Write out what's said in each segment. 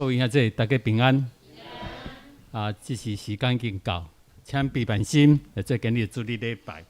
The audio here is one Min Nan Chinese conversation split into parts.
各位兄弟，大家平安。啊，這時時間已經到，請備辦心來做今日主日禮拜。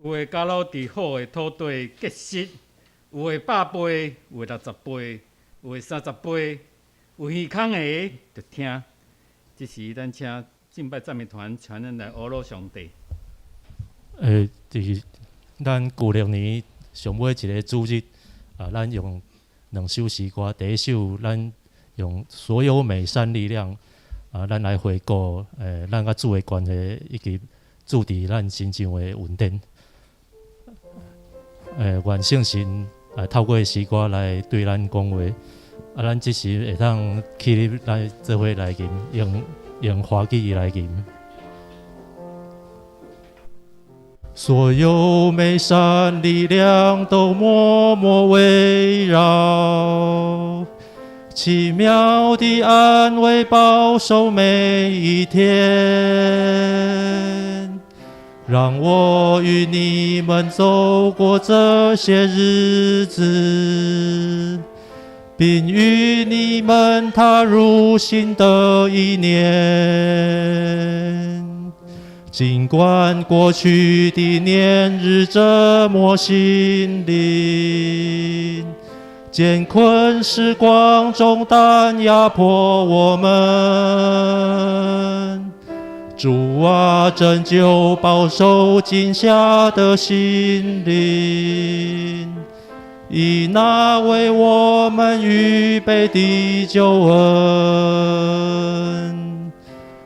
有的假如佇好的土地結實，有的百倍，有的六十倍，有的三十倍。有耳孔的就聽。這時，咱請敬拜讚美團傳人來阿羅上帝。佇咱舊曆年上尾一个主日，啊，咱用兩首詩歌。第一首，咱用所有美善力量，啊，咱來回顧，咱佮主的關係，以及主佇咱身上的恩典。願聖神透過詩歌來對咱講話，啊，咱這時會當起立來做伙來吟，用用華語來吟。所有美善力量都默默圍繞，奇妙的安慰保守每一天。讓我與你們走過這些日子，並與你們踏入新的一年。儘管過去的年日折磨心靈，艱困時光重擔壓迫我們。主啊，拯救飽受驚嚇的心靈，以那為我們預備的救恩，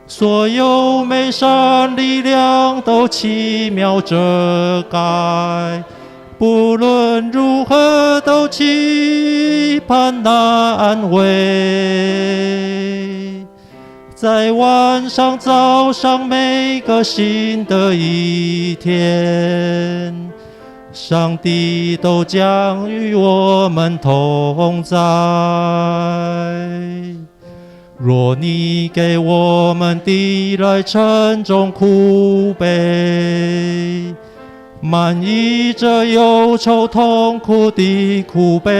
所有美善力量都奇妙遮蓋，不論如何都期盼那安慰。在晚上、早上，每個新的一天，上帝都將與我們同在。若你給我們遞來沉重苦杯，滿溢著憂愁痛苦的苦悲。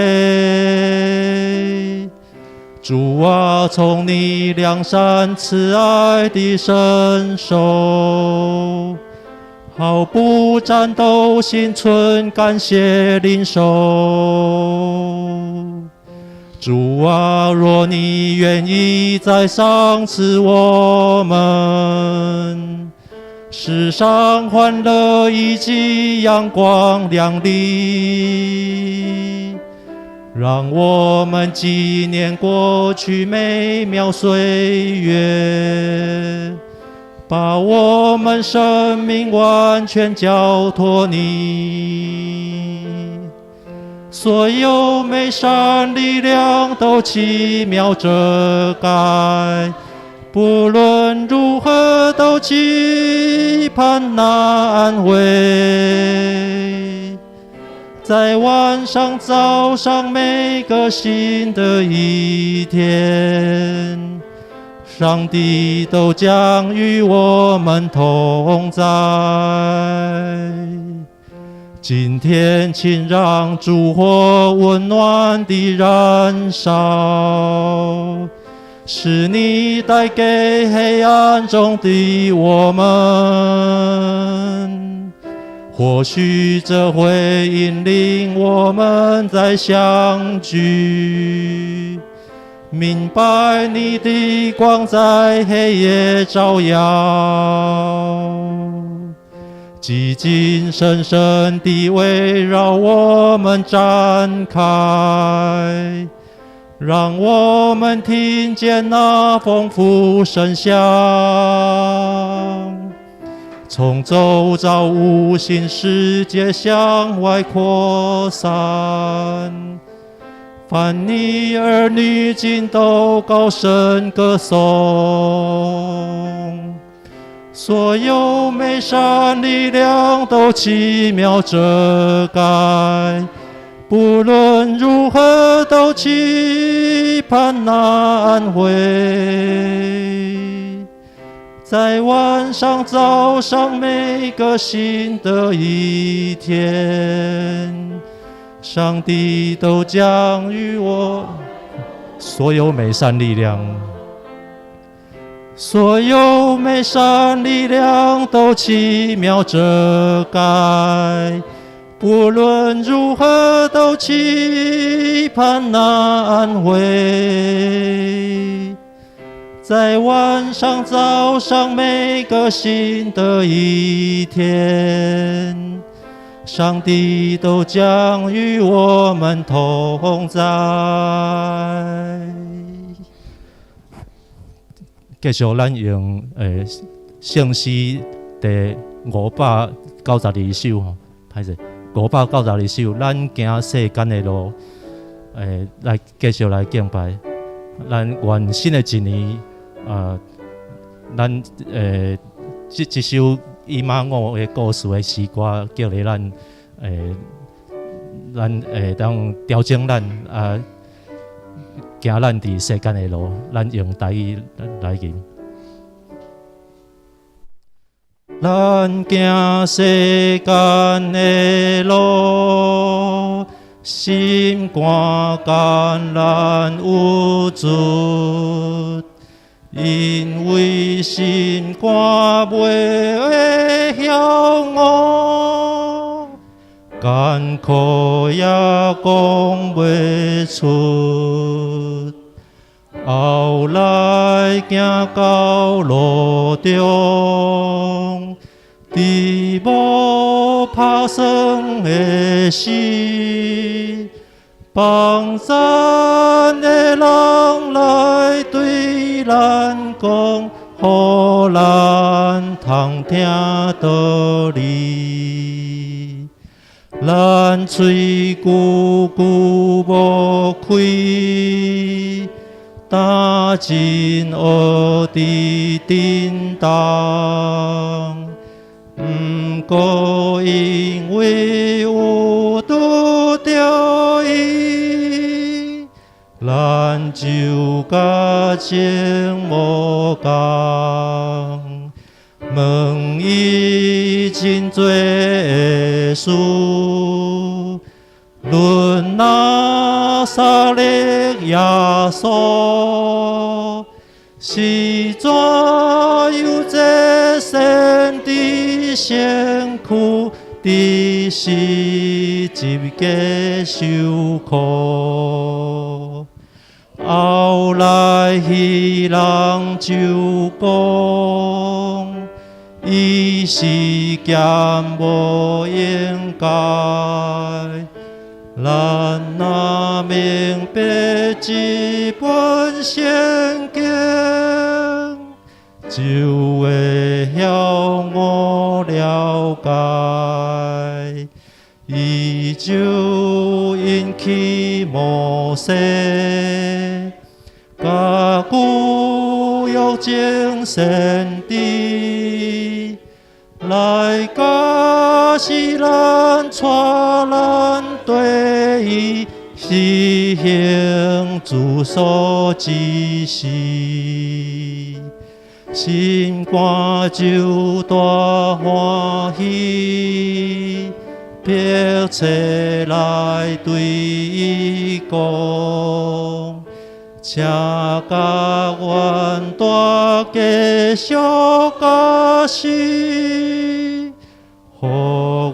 主啊，從你良善慈愛的伸手，毫不顫抖，心存感謝領受。主啊，若你願意再賞賜我們世上歡樂以及陽光亮麗，讓我們紀念過去美妙歲月，把我們生命完全交託你。所有美善力量都奇妙遮蓋，不論如何都期盼那安慰。在晚上、早上，每個新的一天，上帝都將與我們同在。今天，請讓燭火溫暖地燃燒，是你帶給黑暗中的我們。或許這會引領我們再相聚，明白你的光在黑夜照耀。寂靜深深地圍繞我們展開，讓我們聽見那豐富聲響，從周遭無形世界向外擴散。凡你兒女盡都高聲歌頌，所有美善力量都奇妙遮蓋，不論如何都期盼那安慰。在晚上、早上每個新的一天，上帝都將與我所有美善力量，所有美善力量都奇妙遮蓋，不論如何都期盼那安慰。在晚上、早上每個新的一天，上帝都將與我們同在。繼續，咱用聖詩第592首吼，歹勢，592首，咱行世間的路，來繼續來敬拜。咱願新的一年，咱這首以馬忤的故事的詩歌，激勵咱，咱會當調整咱啊，行咱佇世間的路，咱用台語來吟。咱行世間的路，心肝艱難鬱卒，因為心肝袂曉悟，艱苦也講袂出。後來行到路中，佇無拍算的時，幫咱的人來對咱講，予咱通聽道理。咱喙久久無開，擔真學佇振動。毋過因為有拄著伊，咱就佮情無仝。問伊真濟的事，論拿撒勒耶穌是怎樣這先知身軀，佇十字架受苦。後來彼人就講，伊是兼無應該。咱若明白這本聖經，就會曉悟了解。伊就引起摩西，佮舊約眾先知，來教示咱，帶咱綴伊實行主所指示，心肝就大歡喜，迫切來對伊講，請共阮大繼續教示，予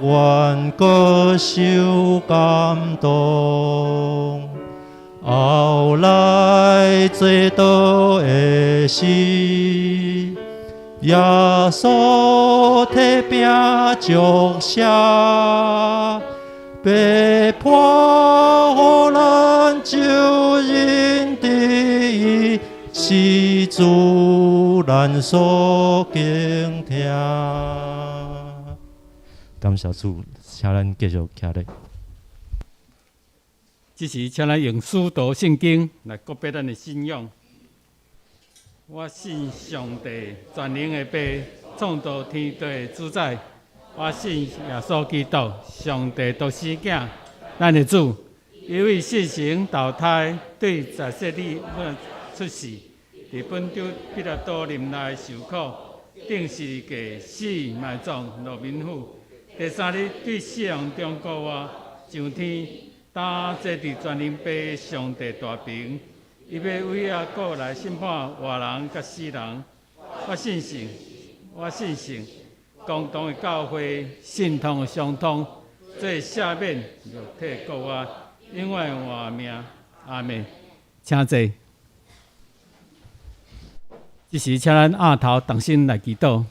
阮閣受感動。後來做道的時，耶穌提餅祝謝，擘破予咱就認得伊是主，咱所敬聽。感謝主，請咱繼續徛咧。這時，請咱用使徒聖經來告白咱的信仰。我信上帝全能的父，創造天地的主宰。我信耶穌基督，上帝獨生囝，咱的主。伊為聖神投胎，對在世里出世，佇本丟彼拉多林內受苦，釘十字架死埋葬，落冥府。第三日對死人中復活，上天，擔坐佇全能父上帝大爿。伊欲為遐過來審判活人佮死人。我信聖，我信聖，共同的教會，聖徒的相通，罪赦免，肉體復活，永遠活命。阿們。請坐。這時，請咱仰頭同心來祈禱。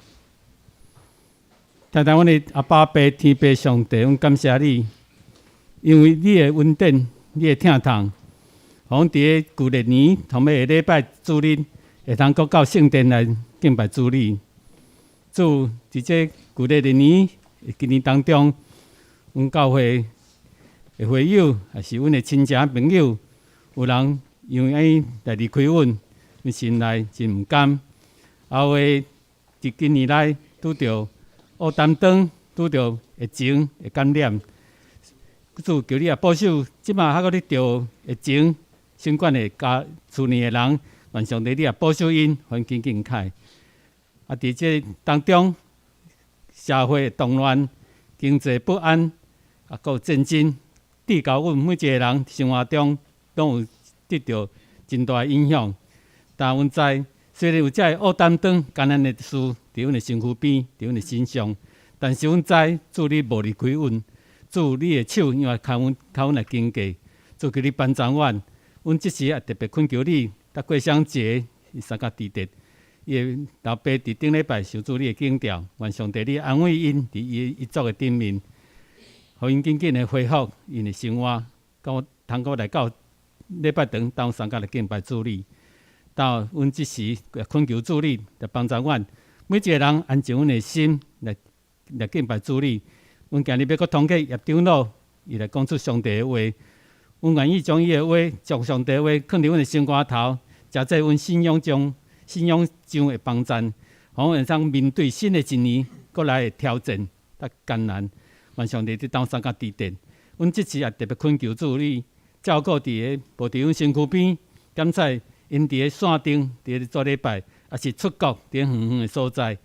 聽聽阮的阿爸父天父上帝，阮感謝你，因為你的恩典，你的疼痛，予阮佇個舊曆年頭尾個禮拜主日，會通閣到聖殿來敬拜主你。主，佇這舊曆年今年當中，阮教會的會友，抑是阮的親戚朋友，有人因為按呢來離開阮，阮心內真毋甘。啊，有的佇今年內拄著烏擔當，拄著疫情的感染，主求你也保守，這馬還閣咧著疫情新冠的家厝內的人，願上帝你也保守𪜶，予𪜶緊緊開。啊，佇這當中，社會動亂、經濟不安，啊，閣有戰爭，對到阮每一個人生活中，攏有得著真大的影響。但阮知，雖然有這个烏擔當艱難的事佇阮的身軀邊，佇阮的身上，但是阮知主你無離開阮，主你的手永遠牽阮，牽阮來經過，主求你幫助阮。阮這時也特別懇求你，搭郭湘傑伊參加佇佇，伊的老爸佇頂禮拜受主你的警召，願上帝你安慰𪜶佇伊遺囑的頂面，予𪜶緊緊的恢復𪜶的生活，閣通閣來到禮拜堂當參加來敬拜主你。到阮這時也懇求主你來幫助阮，每一個人安靜阮的心來來敬拜主你。阮今日欲閣通過葉長老，伊來講出上帝的話。阮願意將伊的話，將上帝的話囥佇阮的心肝頭，誠做阮信仰中信仰上的幫贊，予阮會當面對新的一年，閣來的挑戰佮艱難。願上帝佇當中佮支持。阮這次也特別懇求主你照顧佇個無佇阮身軀邊，檢查𪜶佇個線頂，佇個做禮拜，抑是出國佇遠遠的所在，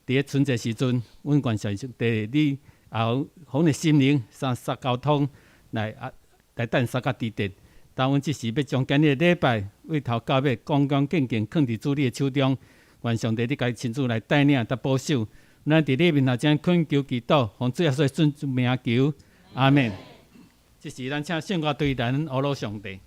佇個春節時陣，阮願上帝你也予阮的心靈相相交通來啊來等相佮支持。當阮這時欲將今日的禮拜對頭到尾，恭恭敬敬囥佇主你的手中，願上帝你家親自來帶領佮保守。咱佇你面頭前懇求祈禱，奉主耶穌聖名求，阿們。這時，咱請聖歌隊來咱阿羅上帝。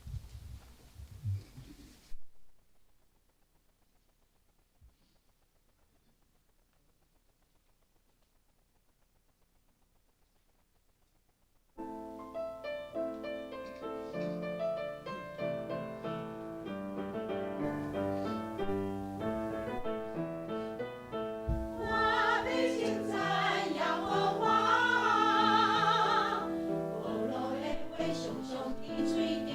我欲稱讚耶和華，保羅的話常常佇喙中，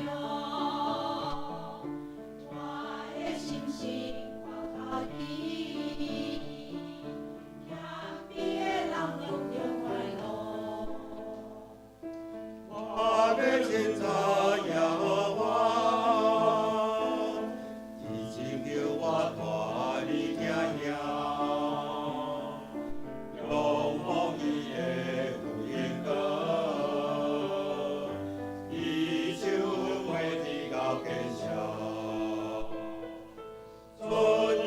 我的心是倚靠伊，謙卑的人攏著快樂。我欲稱讚耶和華，伊拯救我脫離驚嚇，仰望伊的有榮光，伊手袂至到見效。尊榮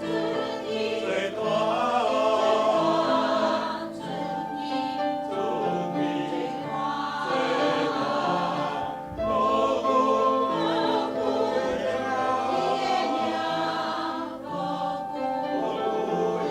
最大，尊榮最大，高久。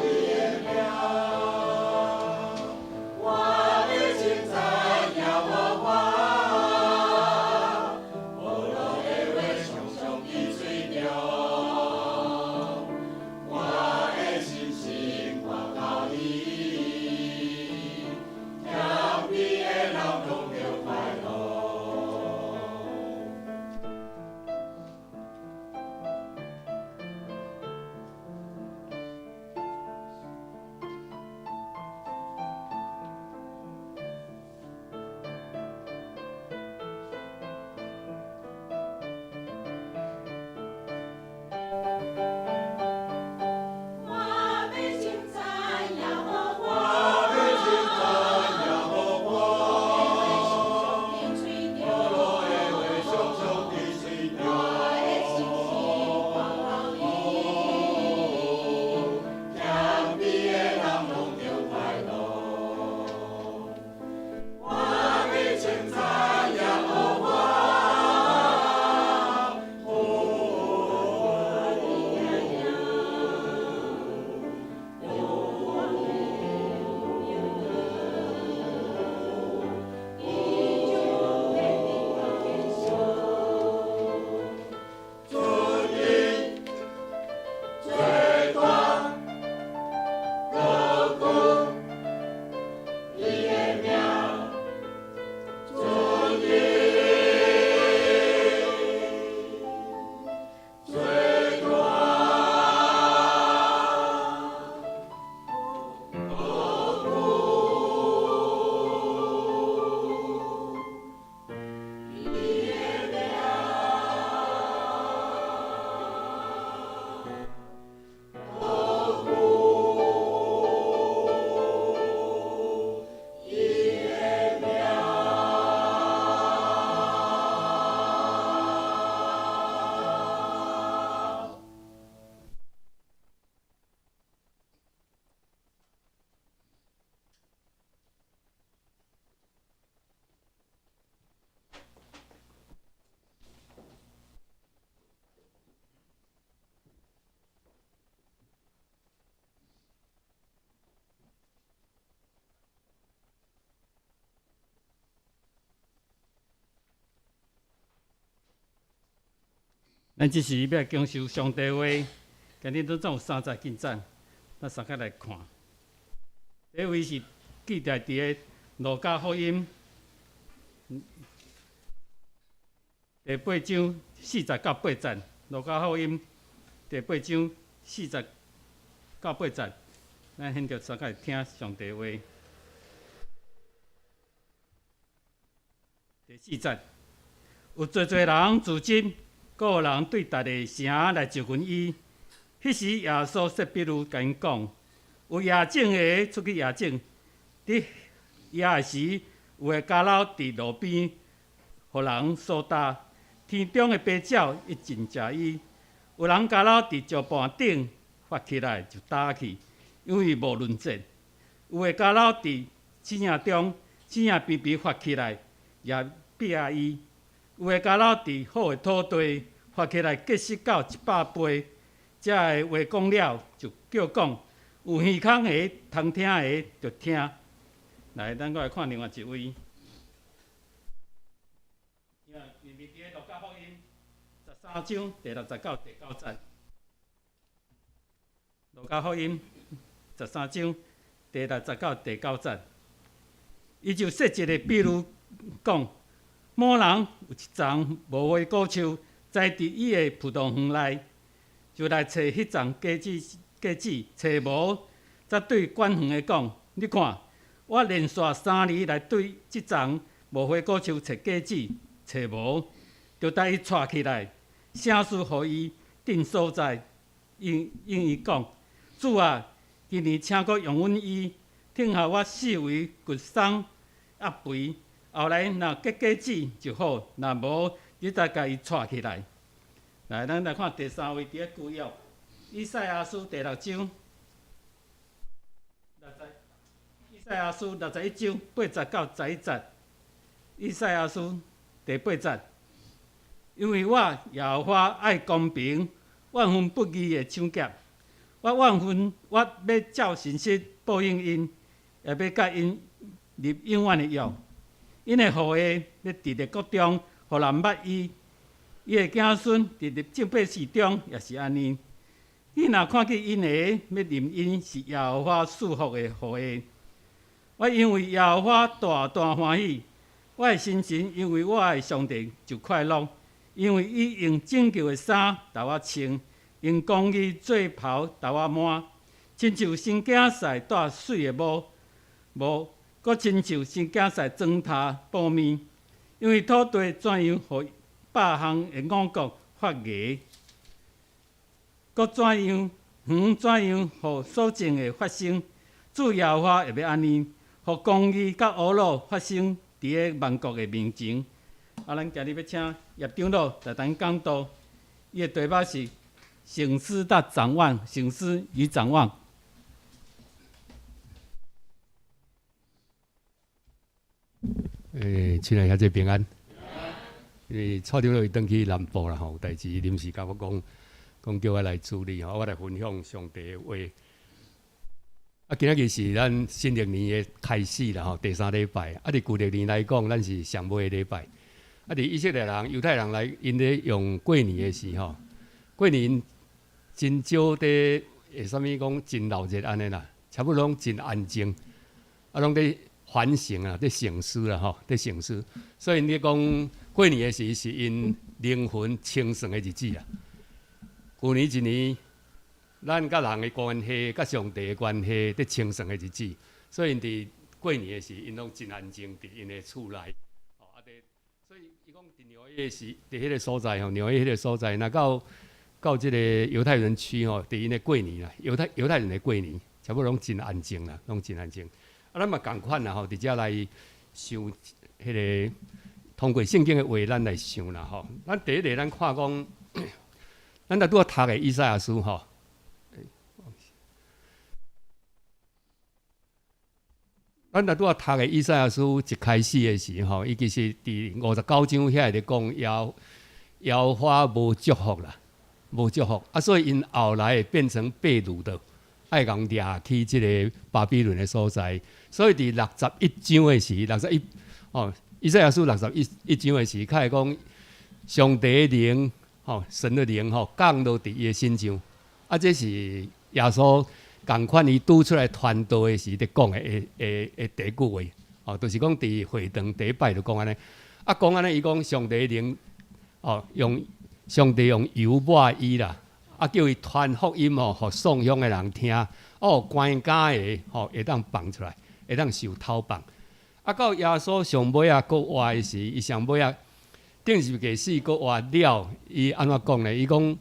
咱這時欲來享受上帝話，今日總有三節經節，咱相共來看。第一位是記載佇个路加福音第八章四節到八節。路加福音第八章四節到八節，咱現在相共來聽上帝話。第四節，有濟濟人聚集。閣有人對逐个城來就近伊。彼時耶穌設比喻共𪜶講：有野種的出去野種，佇野的時，有的交落佇路邊，予人掃踏。天中的飛鳥一進食伊。有人交落佇石盤頂發起來就焦去，因為無嫩節。有的交落佇刺葉中，刺葉頻頻發起來也逼伊。有的交落佇好的土地，發起來結實到一百倍。這个話講了，就叫講：有耳孔的通聽的，就聽。來，咱閣來看另外一位。佇個路加福音十三章第六節到第九節。路加福音十三章第六節到第九節，伊就設一个比喻講。某人有一叢無花果樹，栽佇伊的葡萄園內，就來揣彼叢果子，果子揣無，才對管園的講：你看，我連續三年來對這叢無花果樹揣果子，揣無，就共伊掣起來，啥事予伊鎮所在？應應伊講：主啊，今年請閣容忍伊，聽候我四圍掘鬆壓肥。後來若結果子就好，若無，你再共伊掣起來。來，咱來看第三位佇个舊約，以賽亞書第六章六十，以賽亞書六十一章八節到十一節。以賽亞書第八節，因為我耶和華愛公平，怨恨不義的搶劫，我怨恨，我欲照誠實報應𪜶，也欲佮𪜶立永遠的約。𪜶的後裔欲佇列國中，予人捌伊；伊的子孫佇眾百姓中也是按呢。你若看見𪜶的，欲認𪜶是耶和華賜福的後裔。我因為耶和華大大歡喜，我的心情因為我的上帝就快樂，因為伊用拯救的衫予我穿，用公義做袍予我滿，親像新囝婿戴媠的帽帽。閣親像新囝婿妝塗布面，因為土地怎樣予百項的五穀發芽，閣怎樣園怎樣予所種的發生，主耶和華會欲按呢，予公義佮烏魯發生佇个萬國的面前。啊，咱今日欲請葉長老來咱講道，伊的題目是省思佮展望，省思與展望。欸，親愛兄弟平安。因為蔡長老伊轉去南部啦吼，有代誌臨時共我講，講叫我來處理吼，我來分享上帝的話。啊，今仔日是咱新曆年的開始啦吼，第三禮拜。啊，佇舊曆年來講，咱是上尾的禮拜。啊，佇以色列人、猶太人來，𪜶咧用過年的時吼，過年真少佇會啥物講真鬧熱按呢啦，差不多攏真安靜，啊，攏佇反省啊，佇省思啦吼，佇省思。所以𪜶咧講過年的時是𪜶靈魂清算的日子啊。舊年一年，咱佮人的關係、佮上帝的關係，佇清算的日子。所以𪜶佇過年的時，𪜶攏真安靜，佇𪜶的厝內。吼啊，佇所以伊講佇紐約時，佇彼個所在吼，紐約彼個所在，若到到這个猶太人區吼，佇𪜶的過年啦，猶太猶太人的過年，差不多攏真安靜啦，攏真安靜。啊，咱嘛仝款啦吼，佇遮來想彼个通過聖經的話，咱來想啦吼。咱第一个，咱看講，咱若拄仔讀的以賽亞書吼，咱若拄仔讀的以賽亞書一開始的時吼，伊其實佇五十九章遐咧講耶耶和華無祝福啦，無祝福啊，所以𪜶後來會變成被擄的。愛共掠去這个巴比倫的所在，所以佇六十一章的時，六十一哦，以賽亞書六十一一章的時，較會講上帝的靈，吼，神的靈吼降落佇伊的身上，啊，這是耶穌仝款伊拄出來傳道的時佇講的第一句話，哦，就是講佇會堂第一擺就講按呢，啊，講按呢，伊講上帝的靈，哦，用上帝用油抹伊啦，啊，叫伊傳福音吼，予喪鄉的人聽，哦，關監的吼會當放出來，會當受釋放。啊，到耶穌上尾仔閣活的時，伊上尾仔釘十字架死閣活了，伊按怎講呢？伊講，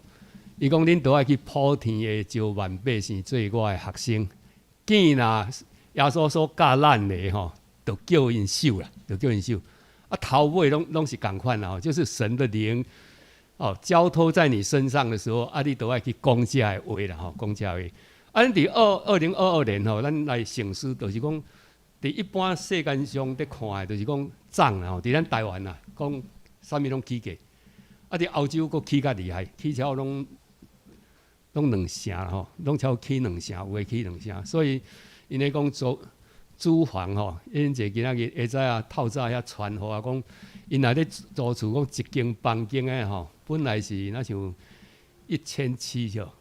伊講恁都愛去普天的召萬百姓做我的學生。見若耶穌所教咱的吼，就叫𪜶守啦，就叫𪜶守。啊，頭尾攏是仝款啦吼，就是神的靈哦，交託在你身上的時候，啊，你都愛去講這个話啦吼，講這個話。啊，咱佇2022年吼，咱來省思，就是講佇一般世間上佇看的，就是講漲啦吼，佇咱台灣啊，講啥物攏起價，啊，佇歐洲閣起較厲害，起超攏兩成啦吼，攏超起兩成，有的起兩成，所以𪜶咧講租租房吼，𪜶這今仔日下早啊透早遐傳予我講，𪜶若咧租厝講一間房間的吼，本來是若像1700少，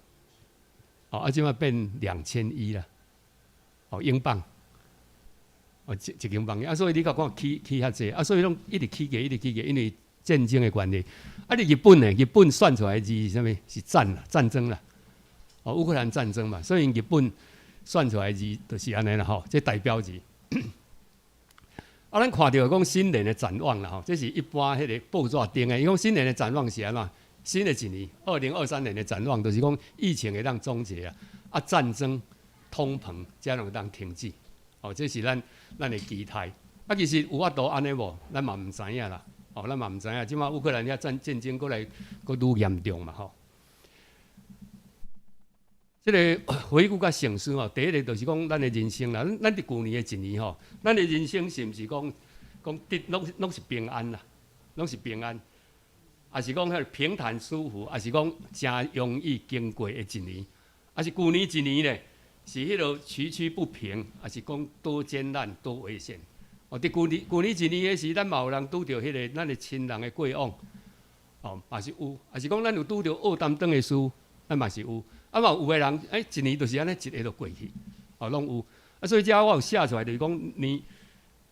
哦，啊，這擺變2100啦，哦，英鎊，哦，一間房間，啊，所以你閣看起起遐濟，啊，所以攏一直起價，一直起價，因為戰爭的關係。啊，你日本呢？日本算出來的字是啥物？是戰啦，戰爭啦。哦，烏克蘭戰爭嘛，所以日本算出來的字就是按呢啦吼，這代表字。啊，咱看著講新年的展望啦吼，這是一般彼個報紙頂的。伊講新年的展望是按怎？新的一年，2023年的展望，就是講疫情會當終結啊，啊，戰爭、通膨，這攏會當停止。哦，這是咱的期待。啊，其實有法度按呢無？咱嘛毋知影啦。哦，咱嘛毋知影，這擺烏克蘭遐戰爭閣來閣愈嚴重嘛吼。這个回顧佮省思吼，第一个就是講咱的人生啦。咱佇舊年的一年吼，咱的人生是毋是講講得攏是平安啦，攏是平安，抑是講彼個平坦舒服，抑是講誠容易經過的一年，抑是舊年一年咧，是彼个崎嶇不平，抑是講多艱難多危險？哦，佇舊年一年的時，咱嘛有人拄著彼个咱的親人的過往，哦，嘛是有，抑是講咱有拄著惡擔當的事，咱嘛是有。啊嘛有的人，欸，一年就是按呢一个就過去，哦，攏有。啊，所以遮我有寫出來，就是講你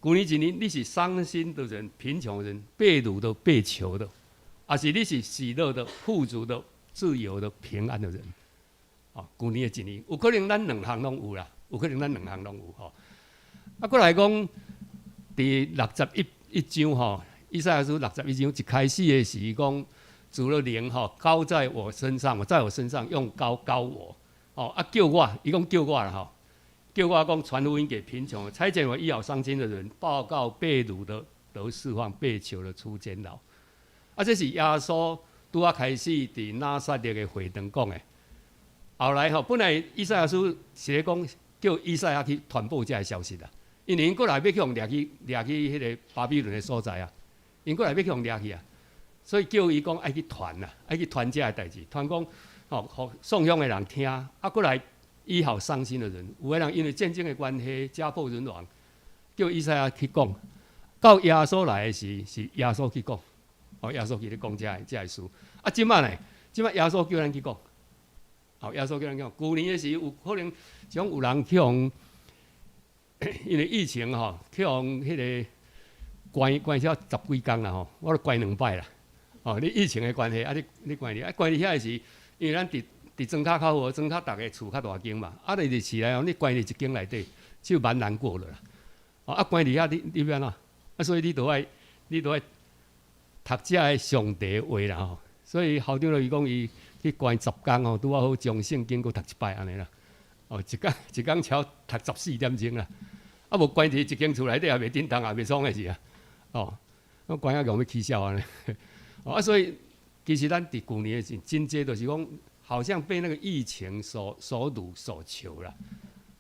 舊年一年你是傷心的人、貧窮的人、被擄的、被囚的，抑是你是喜樂的、富足的、自由的、平安的人？哦，舊年的一年，有可能咱兩項攏有啦，有可能咱兩項攏有吼。啊，閣來講，佇六十一章吼，以賽亞書六十一章一開始的時講，主的靈吼膏在我身上，在我身上用膏膏我，哦啊叫我，伊講叫我啦吼，叫我講傳福音給貧窮，差遣我醫好傷心的人，報告被擄的得釋放，被囚的出監牢。啊，這是耶穌拄仔開始佇拿撒勒的會堂講的。後來吼，本來以賽亞書是咧講叫以賽亞去傳報這个消息啦，因為𪜶過來欲去予掠去掠去彼个巴比倫的所在啊，𪜶過來欲去予掠去啊。所以叫伊講愛去傳啦，愛去傳這个代誌，傳講吼，予喪鄉的人聽，啊，閣來醫好傷心的人。有的人因為戰爭的關係，家破人亡，叫以賽亞去講。到耶穌來的時，是耶穌去講，哦，耶穌去咧講這个事。啊，這擺呢？這擺耶穌叫咱去講，好，耶穌叫咱講。舊年的時有可能像有人去予，因為疫情吼，去予彼个關關了十幾工啦吼，我都關兩擺啦。哦，你疫情的關係，啊你你關佇啊關佇遐的時，因為咱佇莊跤較好，莊跤逐个厝較大間嘛，啊你佇市內哦，你關佇一間內底就蠻難過的啦。哦，啊關佇遐你你欲按怎？啊所以你都愛讀這个上帝話啦吼。所以校長就伊講伊去關10工吼，拄仔好將聖經閣讀一擺按呢啦。哦，一工一工超讀14點鐘啦。啊無關佇一間厝內底也袂振動，也袂創的是啊。哦，我關啊共欲起痟按呢。啊，所以其實咱佇舊年的時，真濟就是講，好像被那個疫情所擄所囚啦。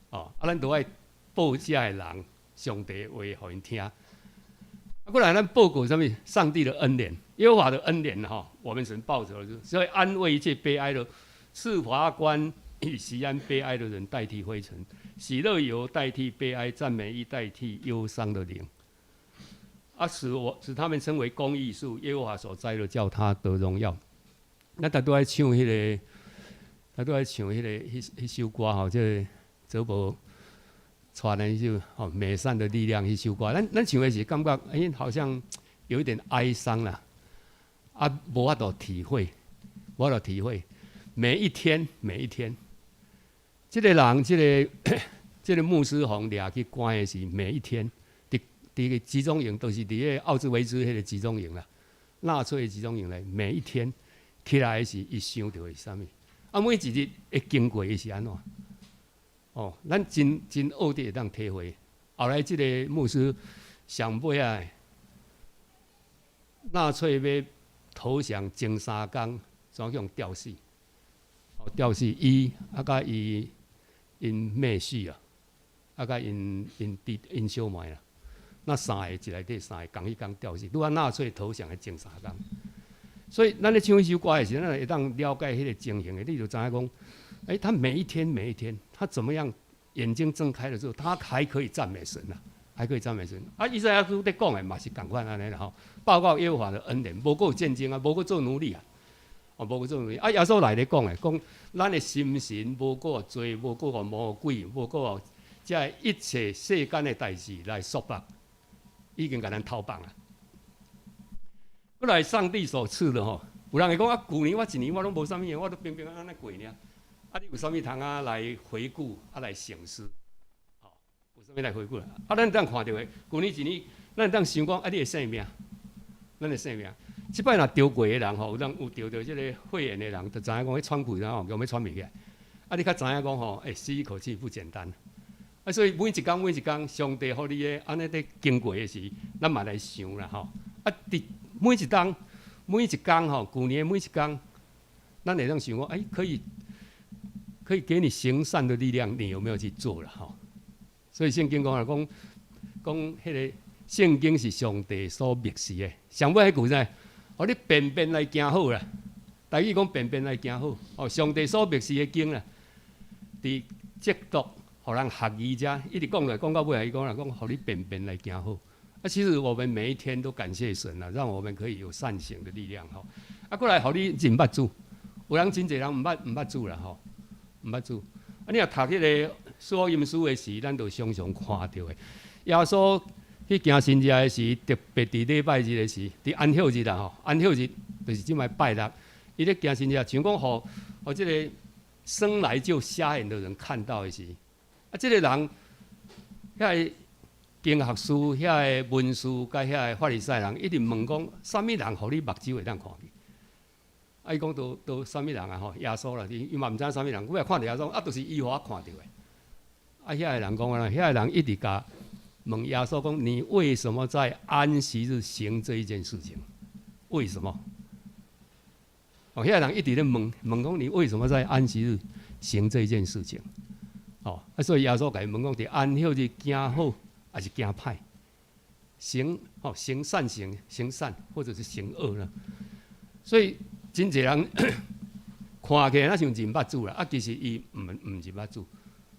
哦，啊，咱都愛報這个人上帝話予𪜶聽。啊，過來咱報告啥物？上帝的恩典，耶和華的恩典吼，我們神報酬的，所以安慰一切悲哀的，賜華冠與錫安悲哀的人代替灰塵，喜樂油代替悲哀，讚美衣代替憂傷的靈。啊，使他們稱為公義樹，耶和華所栽的，叫他得榮耀。咱逐拄愛唱彼个，逐拄愛唱彼个彼首歌吼，這个澤伯傳的彼首吼《美善的力量》彼首歌，咱唱的時感覺，欸，好像有一點哀傷啦，啊，無法度體會，無法度體會。每一天，每一天，這个人，這個牧師予掠去關的是每一天，佇個集中營，就是佇個奧茲維茲彼個集中營啦，納粹的集中營內，每一天起來的時，伊想著是啥物？啊，每一日會經過伊是按怎？哦，咱真真學得會當體會。後來這個牧師上尾啊，納粹欲投降前3工，怎去予吊死？哦，吊死伊啊，佮伊𪜶妹婿啊，啊，佮𪜶弟𪜶小妹啦，那三个一內底三个仝彼工吊死，拄仔納粹投降的前三工。所以咱咧唱彼首歌的時，咱會當了解彼個情形的，你就知影講，欸，他每一天每一天，他怎麼樣眼睛睜開了之後，他還可以讚美神啊，還可以讚美神。啊，以賽亞書咧講的嘛是仝款按呢啦吼，報告耶和華的恩典，無閣有戰爭啊，無閣做奴隸啊，哦，無閣做奴隸。啊，耶穌來咧講的，講咱的心神無閣罪，無閣予魔鬼，無閣予這一切世間的代誌來束縛，已經共咱脫綁啊。過來上帝所賜的吼，有人會講啊，舊年我一年我攏無啥物，我都平平安安過爾。啊，你有啥物通啊來回顧啊來省思？吼，有啥物來回顧？啊，咱當看著的，舊年一年，咱當想講啊，你的性命，咱的性命。這擺若著過的人吼，有人有著著這个肺炎的人，就知影講，彼喘氣吼，予欲喘袂起來。啊，你較知影講吼，欸，吸一口氣不簡單。啊，所以每一工每一工，上帝予你的按呢佇經過的時，咱嘛來想啦吼。啊，佇每一冬每一工吼，舊年的每一工，咱會當想講，欸，可以給你行善的力量，你有沒有去做啦吼？所以聖經講啊，講講彼个聖經是上帝所默示的。上尾彼句啥？予你便便來行好啦。台語講便便來行好，哦，上帝所默示的經啦，佇責讀，予人學義遮，一直講來講到尾，伊講啦，講予你便便來行好。啊，其實我們每一天都感謝神啦，讓我們可以有善行的力量吼。啊，過來予你認捌主，有人真濟人毋捌主啦吼，毋捌主。啊，你若讀彼个福音書的時，咱就常常看著的。耶穌去行神跡的時，特別佇禮拜日的時，佇安息日啦吼，安息日就是這擺拜六，伊咧行神跡，像講予這个生來就瞎眼的人看到的時，啊，這个人遐个經學師、遐个文士、佮遐个法利賽人，一直問講，啥物人予你目睭會當看見？啊，伊講都啥物人啊？吼，耶穌啦，伊嘛毋知影啥物人，尾仔看著耶穌，啊，就是伊予我看著的。啊，遐个人講啊，遐个人一直共問耶穌講：你為什麼在安息日行這一件事情？為什麼？哦，遐个人一直咧問問講：你為什麼在安息日行這一件事情？哦，啊，所以耶穌共伊問講：佇安息日行好，還是行歹？行吼，行善行行善，或者是行惡呢？所以真濟人看起來若像認捌主啦，啊，其實伊毋認捌主。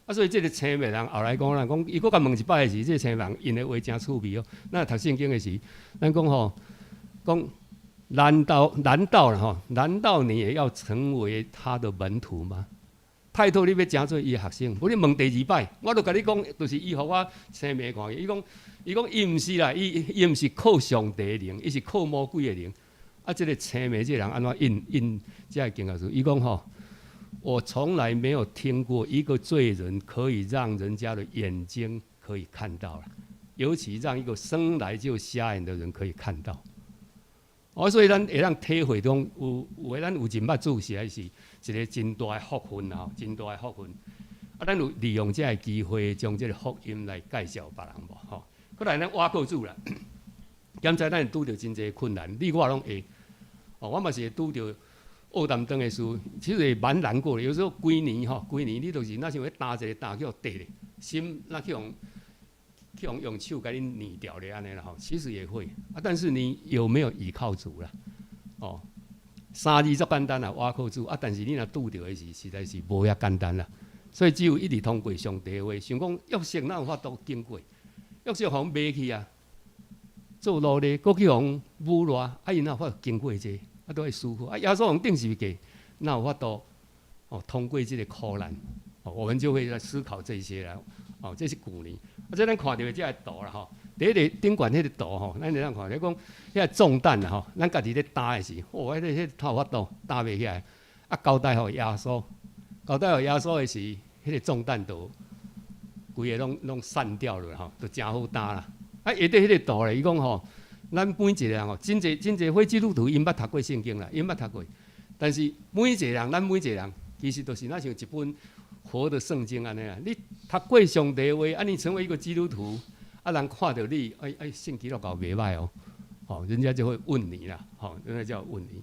啊，所以這个青目人後來講啦，講伊閣共問一擺的時，這个青目人𪜶的話誠趣味哦。咱讀聖經的時，咱講吼，講難道啦吼？難道你也要成為他的門徒嗎？拜託你欲成做伊的學生，無你問第二擺，我都共你講，就是伊予我青目看見。伊講伊毋是啦，伊毋是靠上帝的靈，伊是靠魔鬼的靈。啊，這个青目這个人按怎應應這个經學師？伊講吼，我從來沒有聽過一個罪人可以讓人家的眼睛可以看到啦，尤其讓一個生來就瞎眼的人可以看到。哦，所以咱會當體會講，有的咱有認捌主，實在是一個真大的福分啊，真大的福分。啊，咱有利用這个機會，將這个福音來介紹別人無吼。過來咱倚靠主啦，敢知咱會拄著真濟困難，你我攏會。哦，我嘛是會拄著烏澹當的事，其實會蠻難過的。有時候規年吼，規年你就是若像咧擔一個擔去予綴咧，心若去予用手共你捏掉咧按呢啦吼，其實也會啊。但是你有沒有倚靠主啦？哦，三字足簡單啦，倚靠主啊。但是你若拄著的時，實在是無遐簡單啦。所以只有一直通過上帝的話，想講約瑟哪有法度經過？約瑟予賣去啊，做奴隸，閣去予擄掠，啊，伊哪有法度經過這個？啊，都愛思考。啊，耶穌用釘十字架，哪有法度哦通過這個苦難？哦，我們就會來思考這些啦。哦，這是舊年。啊，這咱看著的這個圖啦吼，佇彼個頂懸彼個圖吼，咱會當看，咧講彼個重擔啦吼，咱家己咧擔的時，哦，彼個有法度擔袂起來。啊，交代予耶穌，交代予耶穌的時，彼個重擔就規个攏散掉了吼，就誠好擔啦。啊，下底彼個圖咧，伊講吼，咱每一個人吼，真濟真濟非基督徒𪜶捌讀過聖經啦，𪜶捌讀過。但是每一個人，咱每一個人，其實都是若像一本活的聖經按呢啦。你讀過上帝話，啊，你成為一個基督徒，啊，人看著你，哎哎，信基督教袂䆀哦，吼，人家就會問你啦，吼，人家就要問你。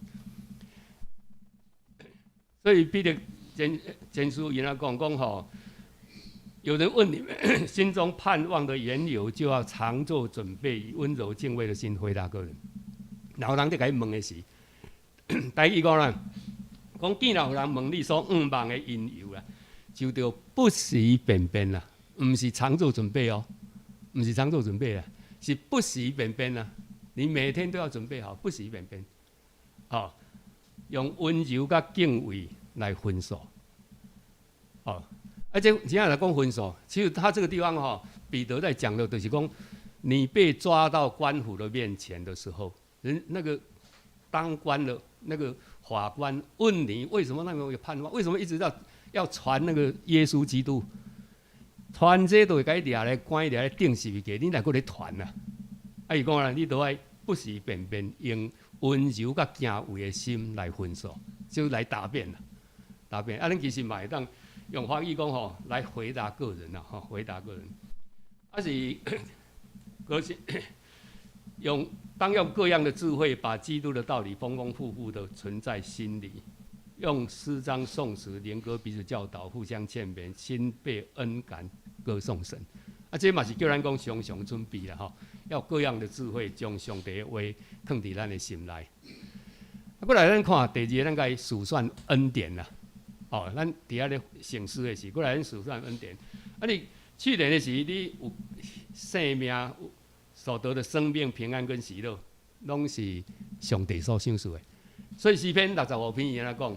所以彼得前書伊那講講吼，有人問你們心中盼望的緣由，就要常做準備，以溫柔敬畏的心回答各人。然後人佇共伊問的時，台語講啦，講見若有人問你所向望的因由啦，就著不時便變啦，毋是常做準備哦，毋是常做準備啦，是不時便變啦。你每天都要準備好，不時便變，吼，用溫柔佮敬畏來分訴，哦。啊，這怎樣來講分訴？其實他這個地方吼，彼得在講的，就是講你被抓到官府的面前的時候，人那個當官的那個法官問你為什麼那麼有盼望？為什麼一直要傳那個耶穌基督？傳這都會共伊掠來關掠來釘十字架，你若閣咧傳啊？啊，伊講啦，你都愛不時便變，用溫柔佮敬畏的心來分訴，就來答辯啦，答辯。啊，咱其實嘛會當用華語講吼，來回答各人啦，吼，回答各人。啊是，閣是用當用各樣的智慧，把基督的道理豐豐富富的存在心裡，用詩章、頌詞、靈歌彼此教導，互相勸勉，心被恩感，歌頌神。啊，這嘛是叫咱講常常準備啦，吼，要各樣的智慧，將上帝的話藏佇咱的心內。啊，過來咱看第二個，咱該數算恩典啦。哦，咱佇遐咧省思的時，過來咱數算恩典。啊，你去年的時，你有生命所得的生命平安跟喜樂，攏是上帝所賞賜的。所以詩篇65篇伊按呢講，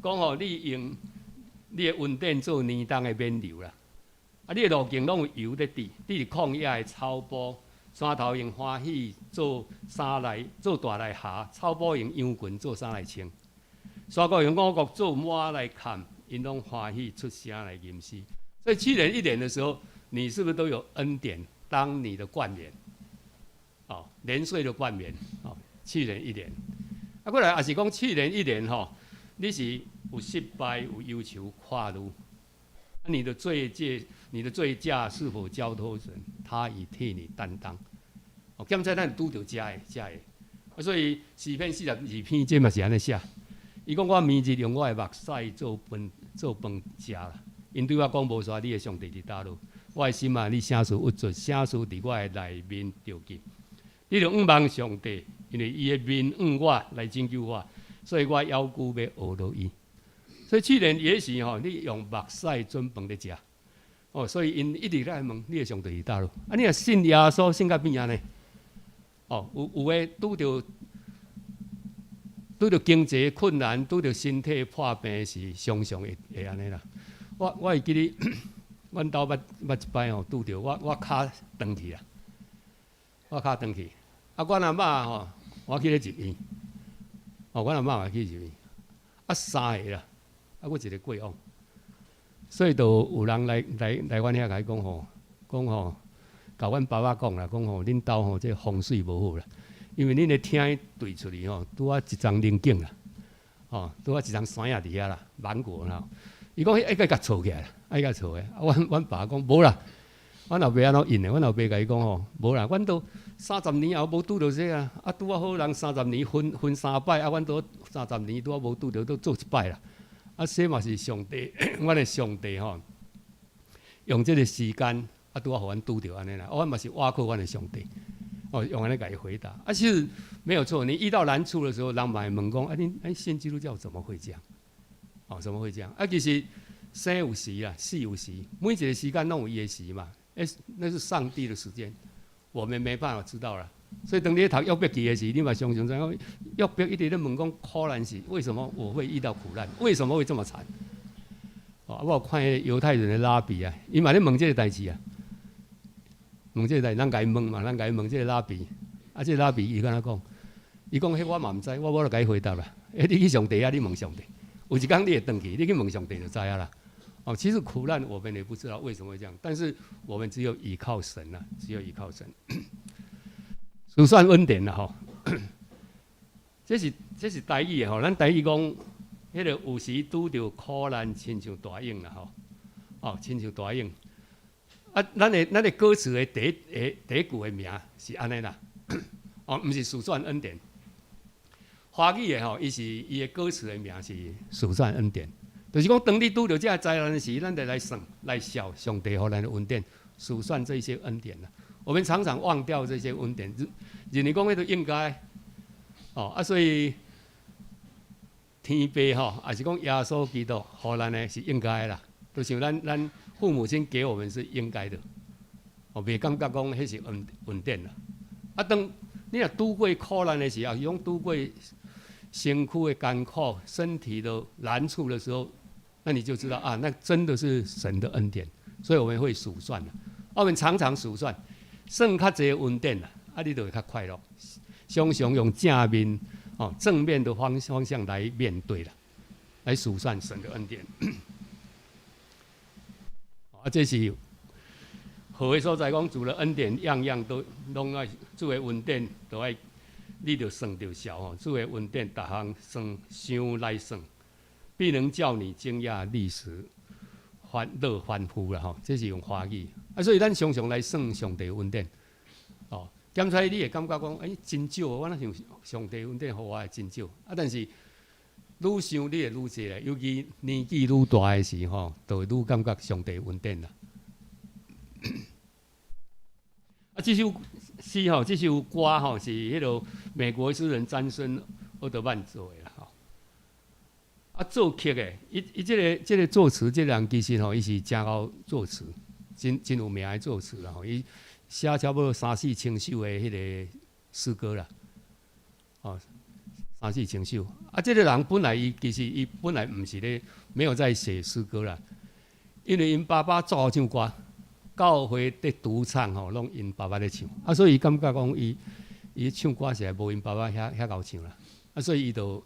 講吼你用你的恩典做年冬的冕旒啦。啊，你的路徑攏有油咧滴，你佇曠野的草埔，山頭用歡喜做衫來做蹛來縖，草埔用羊群做衫來穿。山谷用五穀做幔來崁，𪜶攏歡喜出聲來吟詩。所以去年一年的時候，你是不是都有恩典當你的冠冕？哦，年歲的冠冕。哦，去年一年。啊，過來也是講去年一年吼，你是有失敗、有憂愁、看慮。你的罪債，你的罪價是否交託神？他已替你擔當。哦，檢查咱拄著遮的遮的。啊，所以詩篇42篇這嘛是按呢寫。伊講我暝日用我的目屎做飯食啦。𪜶對我講無煞，你的上帝佇佗落？我的心啊，你啥事鬱卒？啥事佇我的內面著急？你著仰望上帝，因為伊的面向我來拯救我，所以我猶閣欲學著伊。所以去年也許吼，你用目屎準飯咧食，哦，所以𪜶一直來問你的上帝佇佗落？啊，你若信耶穌信甲變按呢？哦，有的拄著經濟困難，拄著身體破病時，常常會按呢啦。我會記得，阮兜捌一擺吼，拄著我跤斷去啊，我跤斷去。啊，阮阿嬤吼，我去咧入院，哦，阮阿嬤嘛去入院，啊，三个啦，啊，閣一个過往，所以就有人來阮遐共伊講吼，講吼，共阮爸爸講啦，講吼，恁兜吼這風水無好啦，因為恁的廳對出去吼，拄仔一叢靈景啦，吼，拄仔一叢山仔佇遐啦，芒果啦。伊講愛共鋤起來啦，愛共鋤的。啊，阮爸講無啦，阮老爸按怎應的？阮老爸共伊講吼，無啦，阮都三十年後無拄著這啊，啊拄仔好人三十年分分三擺，啊，阮都三十年拄仔無拄著，都做一擺啦。啊，這嘛是上帝，阮的上帝吼，用這個時間啊，拄仔予阮拄著按呢啦。啊，阮嘛是倚靠阮的上帝，哦，用按呢共伊回答。啊，其實沒有錯，你遇到難處的時候，人嘛會問講，啊，恁哎信基督教怎麼會這樣？哦，怎麼會這樣？啊，其實生有時啊，死有時，每一個時間攏有伊的時嘛。欸，那是上帝的時間，我們沒辦法知道啦。所以當你咧讀約伯記的時，你嘛常常知影約伯一直咧問講苦難是為什麼我會遇到苦難？為什麼會這麼慘？哦，我有看彼個猶太人的拉比啊，伊嘛咧問這個代誌啊，問這個代誌，咱共伊問嘛，咱共伊問這個拉比，啊，這個拉比伊敢若講，伊講彼我嘛毋知，我無咧共伊回答啦。欸，你去上帝遐，你問上帝，有一工你會轉去，你去問上帝就知影啦。哦，其實苦難我們也不知道為什麼會這樣，但是我們只有依靠神啊，只有依靠神。數算恩典啦，吼，這是台語的吼，咱台語講，彼個有時拄著苦難，親像大湧啦，吼，哦，親像大湧。啊，咱的歌詞的第一句的名是按呢啦，哦，毋是數算恩典。華語的吼，伊是伊的歌詞的名是數算恩典，就是講當你拄著這个災難時，咱就來算來數上帝予咱的恩典，數算這些恩典啦。我們常常忘掉這些恩典，認為講彼都應該，哦啊，所以天父吼，抑是講耶穌基督予咱的是應該啦，就像咱父母親給我們是應該的，哦，袂感覺講彼是恩典啦。啊，當你若拄過苦難的時候，是講拄過身軀的艱苦、身體的難處的時候，那你就知道啊，那真的是神的恩典，所以我們會數算啦。我們常常數算。算較濟恩典啦，啊，你就會較快樂。常常用正面哦，正面的方向來面對啦，來數算神的恩典。啊，這是好的所在，講主的恩典樣樣都攏愛主的恩典都愛，你著算著數吼。主的恩典逐項算想來算，必能叫你驚訝立時歡樂歡呼啦吼。這是用華語。啊，所以咱常常來算上帝恩典，哦，檢出來你會感覺講，欸，真少，我哪想上帝恩典予我的真少。啊，但是愈想你會愈濟啦，尤其年紀愈大的時吼，就會愈感覺上帝恩典啦。啊，這首詩吼，這首歌吼，是彼个美國詩人詹森·奧德曼做的啦吼。啊，作曲的，伊這個作詞這個人其實吼，伊是誠𠢕作詞，真有名的作詞啦吼。伊寫差不多三四千首的彼個詩歌啦，哦，三四千首。啊，這個人本來伊其實伊本來毋是咧，沒有在寫詩歌啦，因為𪜶爸爸足𠢕唱歌，教會佇獨唱吼，攏𪜶爸爸咧唱，啊，所以伊感覺講伊唱歌實在無𪜶爸爸遐𠢕唱啦，啊，所以伊就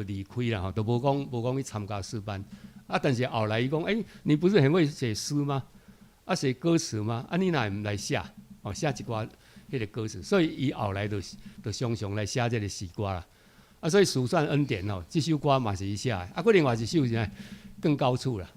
離開啦吼，就無講去參加詩班。啊，但是後來伊講，欸，你不是很會寫詩嗎？啊，寫歌詞嗎？啊，你若毋來寫？哦，寫一寡彼個歌詞，所以伊後來就常常來寫這個詩歌啦。啊，所以數算恩典吼，這首歌嘛是伊寫的。啊，閣另外一首是啥？更高處啦，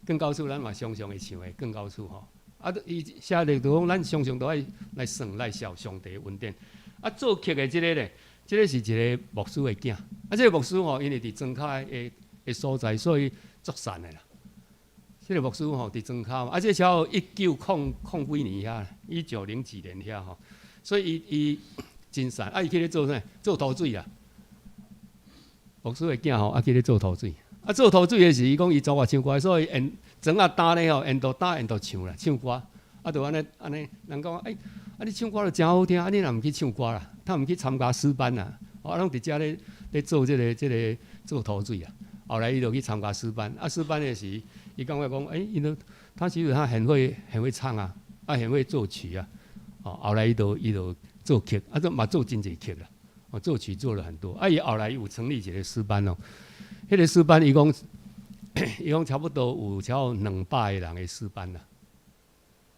更高處，咱嘛常常會唱的，更高處吼。啊，伊寫的就講，咱常常都愛來算來數上帝的恩典。啊，作曲的這個咧，這個是一個牧師的囝。啊，這個牧師吼，因為佇莊跤的所在，所以足善的啦。這個牧師吼佇莊跤嘛，啊，這差不多一九空空幾年遐，一九零幾年遐吼，所以伊真善。啊，伊去咧做啥？做塗水啦。牧師的囝吼，啊去咧做塗水。啊，做塗水的時，伊講伊怎啊唱歌，所以沿莊仔擔咧吼，沿途擔沿途唱啦，唱歌。啊，就按呢按呢，人講，欸，啊你唱歌都誠好聽，啊你若毋去唱歌啦？他毋去參加詩班啦？哦，攏佇遮咧做這個做塗水啊。後來伊就去參加詩班，啊，詩班的時，伊感覺講，欸，伊都他其實他很會唱啊，啊，很會作曲啊。哦，後來伊就作曲，啊，這嘛做真濟曲啦，哦，作曲做了很多。啊，伊後來有成立一個詩班哦，彼個詩班伊講差不多有超200個人的詩班啦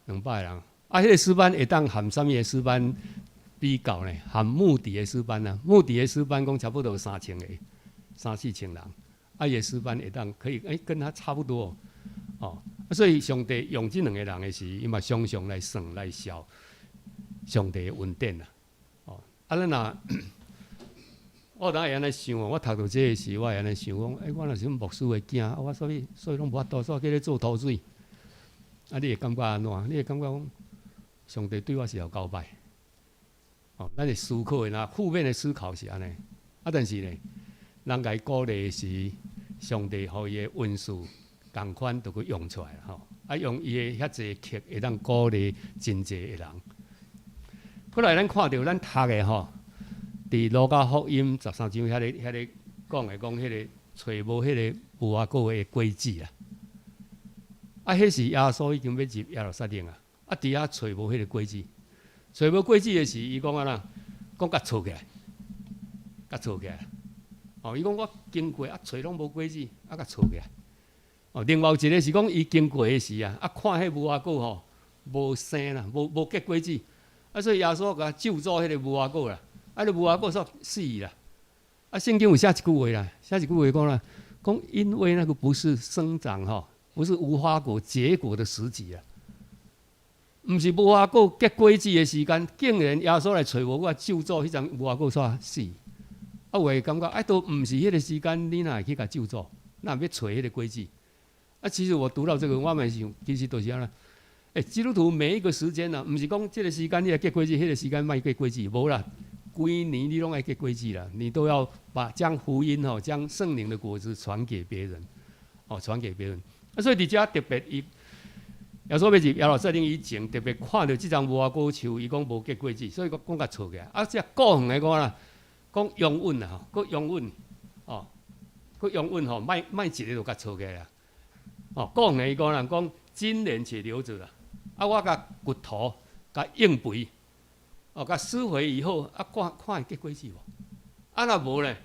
，200個人。啊，彼個詩班會當和啥物的詩班比較呢？和穆迪的詩班啊，穆迪的詩班講差不多3000個，三四千人。啊，伊的詩班會當可以欸，跟他差不多哦。所以上帝用這兩個人的時，伊嘛常常來算來數上帝的恩典啦。哦，啊，咱若我有當會按呢想哦，我讀著這个時，我會按呢想講，欸，我若是牧師的囝，啊，我所以攏無法度，所以去咧做塗水。啊，你會感覺按怎？你會感覺講，上帝對我是有夠歹？哦，咱會思考的，若負面的思考是按呢。啊，但是呢，人共伊鼓勵時，上帝予伊的恩賜仝款就閣用出來吼。啊，用伊的遐濟曲會當鼓勵真濟的人。過來咱看著咱讀的吼，佇路加福音13章遐咧講的，講彼個揣無彼個無花果的果子啦。啊，彼時耶穌已經欲入耶路撒冷啊，啊，佇遐揣無彼個果子，揣無果子的時，伊講按怎？講共鋤起來，共鋤起來。哦，伊講我經過啊，揣攏無果子，啊，共鋤起來。哦，另外有一個是講伊經過的時啊，啊，看彼無花果吼，無生啦，無結果子，啊，所以耶穌共咒詛彼個無花果啦，啊，彼無花果煞死啦。啊，聖經有寫一句話啦，寫一句話講啦，講因為那個不是生長吼，不是無花果結果的時節啊，毋是無花果結果子的時間，竟然耶穌來揣無果，咒詛彼叢無花果煞死。啊，有會感覺啊，都毋是彼個時間，你哪會去共咒詛？哪會欲揣彼個果子？啊，其實我讀到這個，我嘛想，其實就是按呢。欸，基督徒每一個時間啊，毋是講這個時間你愛結果子，彼個時間莫結果子，無啦，規年你攏愛結果子啦，你都要把將福音吼，將聖靈的果子傳給別人，哦，傳給別人。啊，所以佇遮特別伊耶穌欲入耶路撒冷以前，特別看著這叢無花果樹，伊講無結果子，所以講講共鋤起來。啊，這顧遠的講啦，講擁趸啊，吼，閣擁趸，哦，閣擁趸吼，莫莫一个就共鋤起來。哦，顧遠的伊講啦，講今年且留著啦。啊，我共掘土，共種肥，哦，共施肥以後，啊，看看會結果子無？啊，若無咧，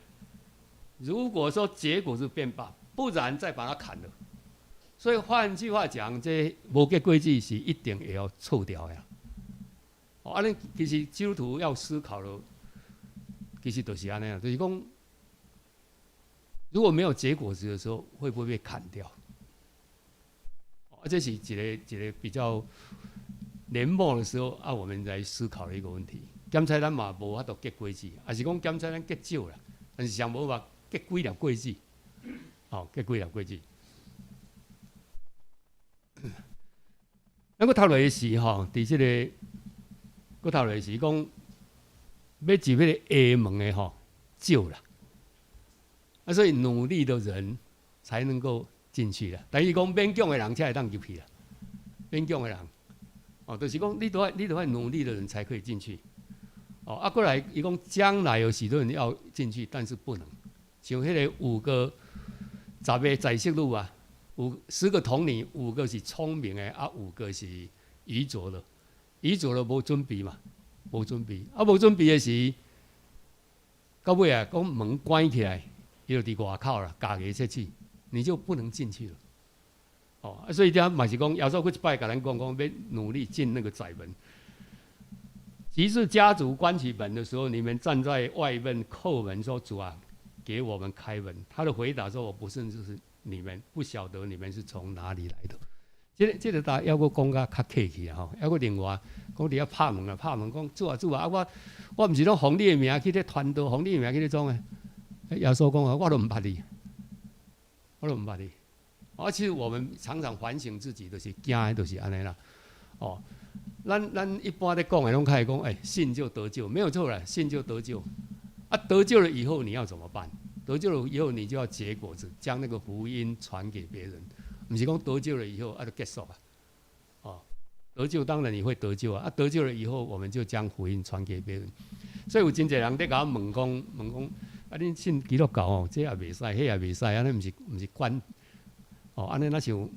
如果說結果子便罷，不然再把它砍了。所以換句話講，這無結果子是一定會予鋤掉的。哦，按呢其實基督徒要思考的，其實就是按呢啊，就是講，如果沒有結果子的時候，會不會被砍掉？啊，這是一個一個比較年末的時候啊，我們來思考的一個問題。檢查咱嘛無法度結果子，抑是講檢查咱結少啦，但是上無法結幾粒果子，哦，結幾粒果子。咱閣讀落去時吼，佇這個閣讀落去時講，欲入彼個下門的吼少啦，啊，所以努力的人才能夠進去啦。等於講勉強的人才會當入去啦，勉強的人，哦，就是講你都愛努力的人才可以進去。哦，啊，過來伊講將來有許多人要進去，但是不能。像彼個五個十個宰相女啊，10個童女，五個是聰明的，啊，五個是愚拙的。愚拙的無準備嘛，無準備，啊，無準備的時，到尾啊，講門關起來，伊就佇外口啦，共伊出去，你就不能進去了。哦，啊，所以遮嘛是講，耶穌閣一擺共咱講講，欲努力進那個窄門。及至家主關起門的時候，你們站在外面叩門說：“主啊，給我們開門。”他的回答說：“我不認識你們，不曉得你們是從哪裡來的。”這個這個答猶閣講甲較客氣啊吼，猶閣另外講佇遐拍門啊，拍門講主啊主啊，啊我我毋是攏奉你的名去咧傳道，奉你的名去咧創的。耶穌講啊，我都毋捌你，我都毋捌你。啊，其實我們常常反省自己，就是驚的，就是按呢啦。哦，咱一般咧講的攏較會講，欸，信就得救，沒有錯啦，信就得救。啊，得救了以後你要怎麼辦？得救了以後你就要結果子，將那個福音傳給別人。毋是講得救了以後啊就結束啊。哦，得救當然你會得救啊，啊得救了以後我們就將福音傳給別人。所以有真濟人佇共我問講，問講啊，恁信基督教哦，這也袂使，彼也袂使，按呢毋是毋是管哦，按呢若像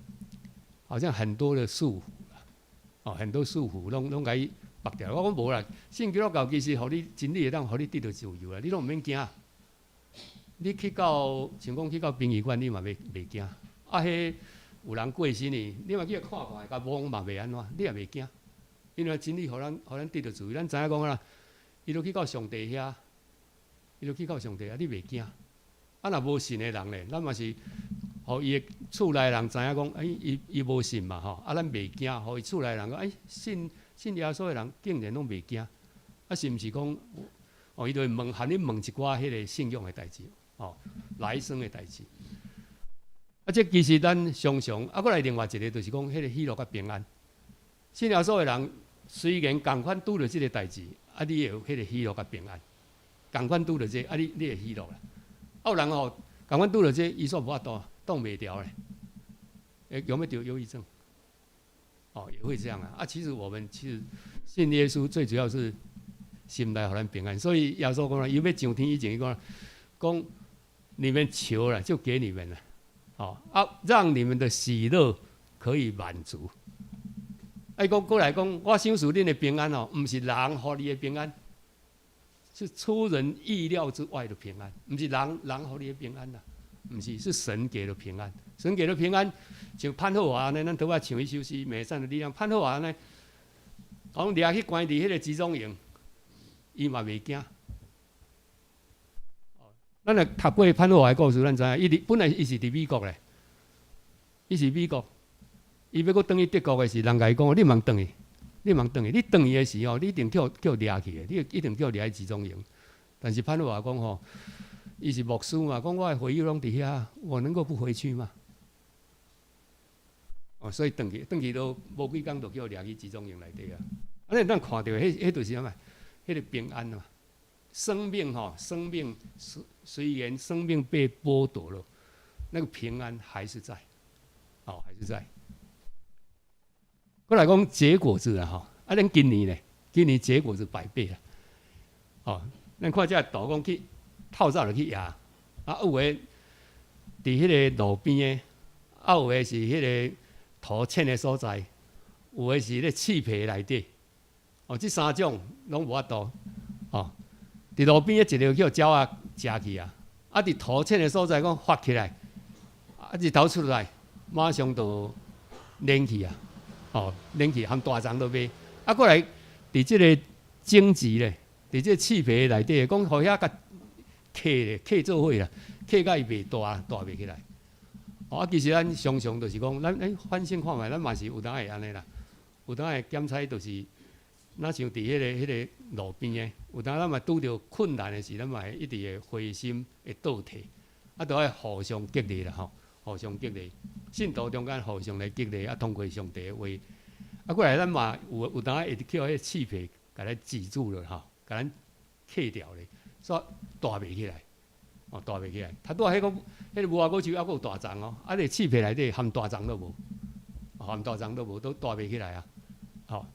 好像很多的束縛，哦，很多束縛攏攏共伊縛牢。我講無啦，信基督教其實予你真理會當予你得著自由啦，你攏毋免驚。你去到像講去到殯儀館，你嘛袂袂驚。啊，彼有人過身去，你嘛去看看，共摸嘛袂按怎，你也袂驚。因為真理予咱予咱得著自由，咱知影講啦，伊都去到上帝遐，伊都去到上帝遐，你袂驚。啊，若無信的人咧，咱嘛是，予伊的厝內人知影講，欸，伊伊無信嘛吼，啊，咱袂驚，予伊厝內人講，欸，信信耶穌的人竟然攏袂驚，啊，是毋是講，哦，伊就會問，予你問一寡彼個信仰的代誌，哦，來生的代誌。啊，這其實咱常常，啊，閣來另外一個就是講，彼個喜樂佮平安。信耶穌的人雖然仝款拄著這個代誌，啊，你會有彼個喜樂佮平安。仝款拄著這個，啊，你你會喜樂啦。啊，有人吼，仝款拄著這個，伊煞無法度，擋袂牢咧，會用欲得憂鬱症。哦，也會這樣啊。啊，其實我們其實信耶穌最主要是心內予咱平安。所以耶穌講啦，伊欲上天以前，伊講講你們求了，就給你們了，哦啊，讓你們的喜樂可以滿足。啊，伊講過來講，我賞賜恁的平安哦，毋是人予你的平安，是出人意料之外的平安，毋是人人予你的平安啦，毋是，是神給的平安。神給的平安，像潘霍華按呢，咱拄仔唱彼首詩《美善的力量》，潘霍華按呢，講掠去關佇彼個集中營，伊嘛袂驚。咱若讀過潘霍華的故事，咱知影，伊佇本來伊是佇美國咧，伊是美國，伊欲閣轉去德國的時，人共伊講：你毋通轉去，你毋通轉去，你轉去的時吼，你一定予予掠去的，你一定予掠去集中營。但是潘霍華講吼，伊是牧師嘛，講我的會友攏佇遐，我能夠不回去嗎？哦，所以轉去，轉去都無幾工就予掠去集中營內底啊。啊，咱看著，彼彼就是啥物？彼個平安嘛。生命吼，生命雖雖然生命被剝奪了，那個平安還是在，哦，還是在。過來講結果子啊，吼，啊，咱今年咧，今年結果子百倍啦。哦，咱看這圖講去透早就去野，啊，有的佇彼個路邊的，啊，有的是彼個土淺的所在，有的是咧刺皮內底，哦，這三種攏無法度，哦。佇路邊的一个予鳥仔食去啊，啊！佇土淺的所在講發起來，啊！日頭出來，馬上就蔫去啊，哦，蔫去含大叢都袂。啊，過來佇這個種子咧，佇這個刺皮內底，講予遐共囥咧，囥做伙啦，囥甲伊袂大，大袂起來。哦，啊，其實咱常常就是講，咱欸反省看覓，咱嘛是有當會按呢啦，有當會檢採就是。若像佇彼個路邊的，有當咱嘛拄著困難的時，咱嘛會一直會灰心，會倒退，啊，著愛互相激勵啦吼，互相激勵，信徒中間互相來激勵，啊，通過上帝的話，啊，過來咱嘛有有當會予彼個刺皮共咱擠住了吼，共咱囥掉咧，煞大袂起來，哦，大袂起來。頭拄仔彼個彼個無花果樹猶閣有大叢哦，啊，個刺皮內底含大叢都無，含大叢都無，都大袂起來啊，吼。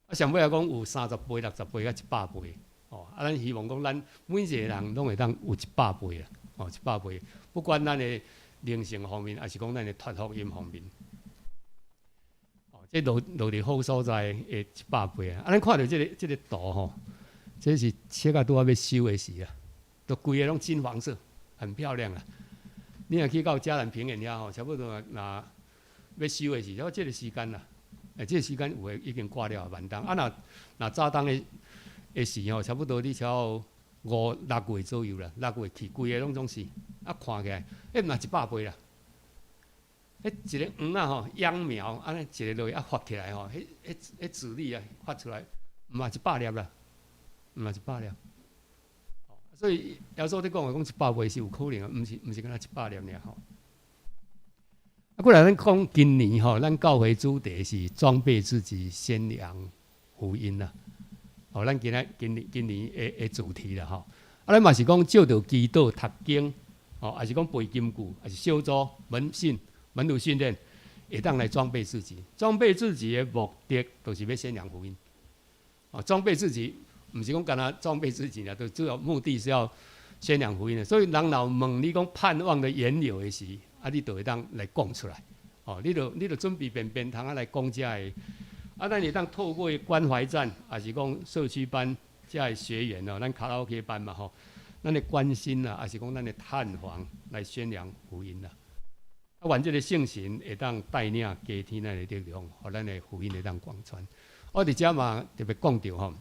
啊，上尾仔講有30倍、60倍佮100倍，哦，啊，咱希望講咱每一個人攏會當有一百倍啦，哦，一百倍，不管咱的靈性方面，抑是講咱的傳福音方面，哦，這落落佇好所在會一百倍啊！啊，咱看著這個圖吼，這是切仔拄仔欲收的時啊，都規个攏金黃色，很漂亮啊！你若去到嘉南平原遐吼，差不多若欲收的時，差不多這個時間啦。欸，這個時間有的已經掛了晚冬，啊，若若早冬的的時吼，差不多你超五六月左右啦，六月去規個攏總是，啊，看起來，彼嘛一百倍啦。彼一个黃仔吼，秧苗按呢一个落去啊發起來吼，彼彼彼籽粒啊發出來，嘛100粒啦，嘛100粒。所以耶穌咧講的講一百倍是有可能的，毋是干焦一百粒爾吼。啊，過來咱講今年吼，咱教會主題是裝備自己，宣揚福音啦。哦，咱今仔今年今年的的主題啦吼。啊，咱嘛是講藉著祈禱、讀經，哦，抑是講背金句，抑是小組門訓、門徒訓練，會當來裝備自己。裝備自己的目的，就是欲宣揚福音。哦，裝備自己，毋是講干焦裝備自己啦，就主要目的是要宣揚福音的。所以人若問你講盼望的緣由的時，啊，你就會當來講出來，哦，你就準備便便通仔來講遮个，啊，咱會當透過關懷站，抑是講社區班遮个學員哦，咱卡拉 OK 班嘛吼，咱的關心啦，抑是講咱的探訪來宣揚福音啦。啊，願這个聖神會當帶領加添咱的力量，予咱的福音會當廣傳。我佇遮嘛特別講著吼，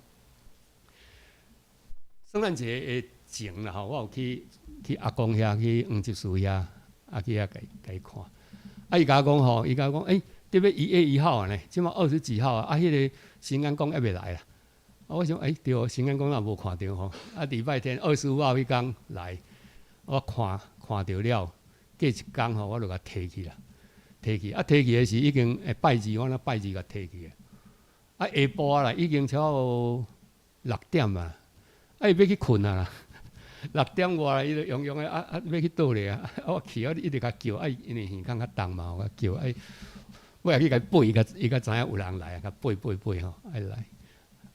聖誕節的前啦吼，我有去去阿公遐去黃執事遐。啊，去遐共共伊看，啊，伊共我講吼，伊共我講，欸，特別1月1號呢，這馬二十幾號啊，啊，彼个新安宮猶未來啦。啊，我想，欸，對，新安宮若無看著吼，啊，禮拜天25號彼工來，我看看著了，過一工吼，我就共提去啦，提去，啊，提去的時已經會拜二，我若拜二共提去啊，下晡啊啦，已經超過6點啊，啊，伊欲去睏啊啦。6點外，伊就慵慵的啊啊，欲去倒咧啊！我去，我一直共叫，啊，因為耳孔較重嘛，我叫，啊，我也去共伊背，伊才知影有人來啊，共背背背吼，愛來。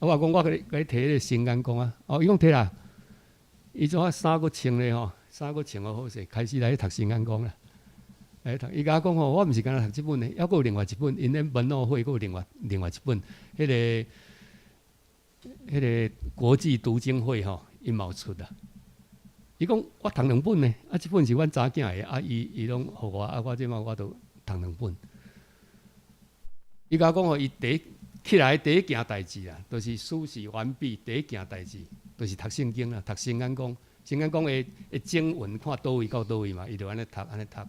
我講我共你提彼个新眼光啊，哦，伊講提啦，伊怎啊衫閣穿咧吼，衫閣穿予好勢，開始來讀新眼光啦。來讀，伊共我講吼，我毋是干焦讀這本的，猶閣有另外一本，𪜶咧文學會閣有另外一本，彼個國際讀經會吼，𪜶嘛有出啊。伊講我讀兩本呢，啊，這本是阮查囝的，啊，伊攏予我，啊，我這擺我都讀兩本。伊共我講吼，伊第一起來第一件代誌啊，就是事事完畢，第一件代誌就是讀聖經啦，讀聖經講，聖經講的經文看佗位到佗位嘛，伊就按呢讀，按呢讀，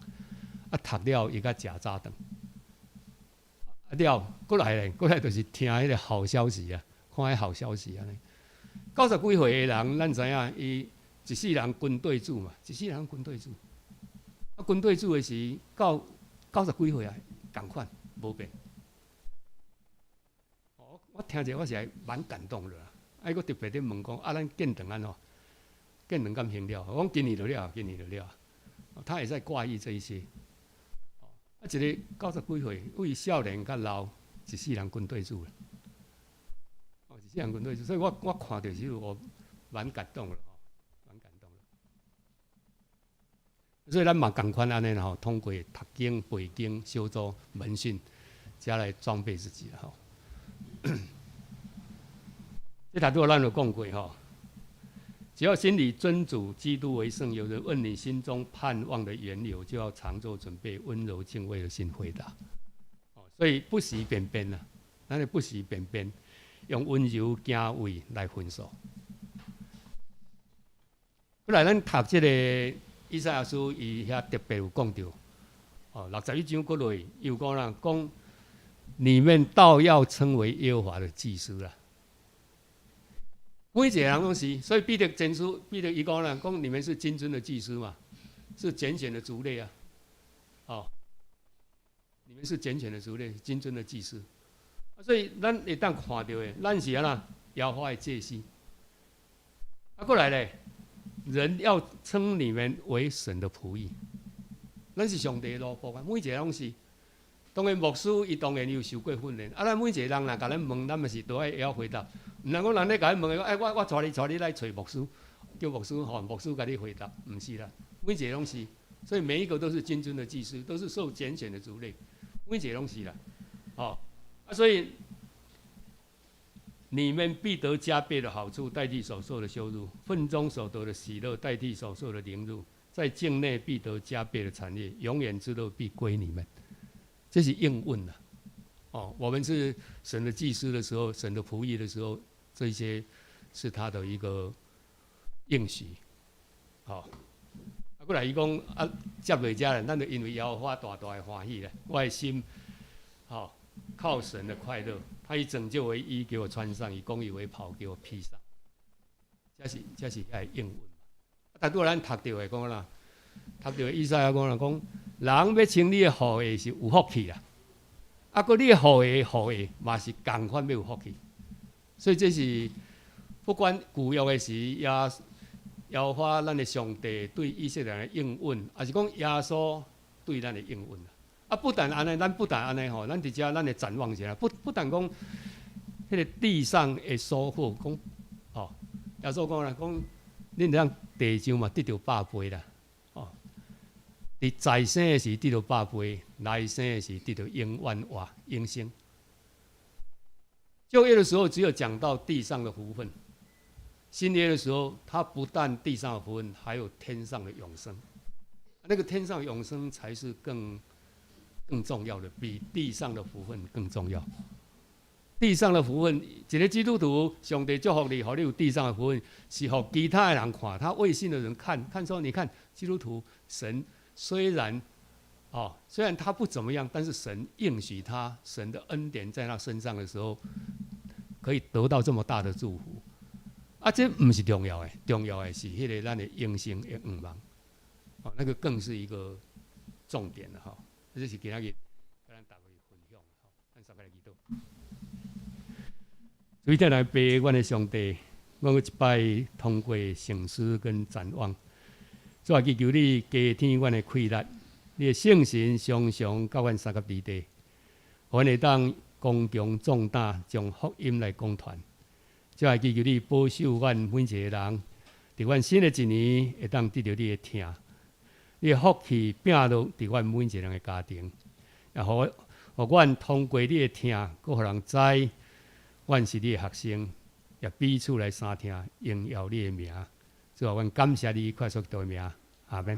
啊讀了伊才食早頓。啊了，閣來咧，閣來就是聽彼个好消息啊，看彼好消息按呢。九十幾歲的人，咱知影伊一世人跟對主嘛，一世人跟對主。啊，跟對主的時，到九十幾歲啊，仝款無變。我聽者我是還蠻感動的啦。啊，伊閣特別咧問講，啊，咱建堂按怎？建堂敢還了？我講今年就了，今年就了。他也在掛意這一些。啊，一个九十幾歲，為少年較老，一世人跟對主啦。哦，一世人跟對主，所以我看著時我蠻感動的吼，蠻感動的。所以咱嘛仝款按呢吼，通過讀經、背經、小組、門訓，才來裝備自己吼。這頭拄仔咱有講過吼，只要心裡尊主基督為聖，有人問你心中盼望的緣由，就要常做準備，溫柔敬畏的心回答。所以不時便變啊，咱就不時便變，用溫柔敬畏來分訴。本來咱讀這個以賽亞書，伊遐特別有講著，哦，61章閣落，伊有講啦，講你們倒要稱為耶和華的祭司啦。每一個人攏是，所以彼得前書，彼得伊講啦，講你們是金尊的祭司嘛，是揀選的族類啊，哦，你們是揀選的族類，金尊的祭司。所以咱會當看著的，咱是按怎耶和華的祭司。啊，閣來咧，人要稱你們為神的僕役，咱是上帝的奴僕啊，每一個攏是。當然牧師伊當然有受過訓練，啊，咱每一個人若共咱問，咱嘛是都愛會曉回答。毋通講人咧共咱問，哎，我帶你來揣牧師，叫牧師吼，牧師共你回答，毋是啦，每一個攏是，所以每一個都是金尊的祭司，都是受揀選的族類，每一個攏是啦，吼，啊，所以你們必得加倍的好處，代替所受的羞辱；奮中所得的喜樂，代替所受的凌辱。在境內必得加倍的產業，永遠之樂必歸你們。這是應允啦，哦，我們是神的祭司的時候，神的僕役的時候，這些是他的一個應許，好。啊，閣來伊講啊，接落遮咧，咱就因為耶和華大大的歡喜咧，我的心，吼，靠神的快樂，他以拯救為衣給我穿上，以公義為袍給我披上，這是愛應允。啊，拄仔咱讀著的講啦，讀著以賽亞講啦，講人欲稱你的後裔是有福氣啦，啊，閣你的後裔後裔嘛是仝款欲有福氣，所以這是不管舊約的時，耶和華咱的上帝對以色列人的應允，抑是講耶穌對咱的應允啊，不但按呢，咱不但按呢吼，咱佇遮咱的展望者，不但講彼个地上的收穫，講吼，耶穌講啦，講恁通地上嘛得著百倍啦，哦，佇在生的時得著百倍，來生的時得著永遠活永生。舊約的時候只有講到地上的福分，新約的時候，他不但地上的福分，還有天上的永生。那個天上永生才是更重要的，比地上的福分更重要。地上的福分，一個基督徒，上帝祝福你，予你有地上的福分，是予其他的人看，他未信的人看，看說，你看基督徒，神雖然，哦，雖然他不怎麼樣，但是神應許他，神的恩典在他身上的時候，可以得到這麼大的祝福。啊，這毋是重要的，重要的是彼个咱的永生的願望，哦，那個更是一個重點了哈。這是今仔日共咱大家分享，吼，咱三個來祈禱。主天來爸，阮的上帝，阮閣一擺通過省思跟展望，主啊，祈求你加添阮的氣力，你的聖神常常佮阮相佮佇地，予阮會當剛強壯膽，將福音來講傳。主啊，祈求你保守阮每一个人，佇阮新的一年會當得著你的疼，你的福氣摒落佇阮每一個人的家庭，也予予阮通過你的疼，閣予人知阮是你的學生，也彼此來相疼，榮耀你的名。主啊，阮感謝你，快速的名，阿們。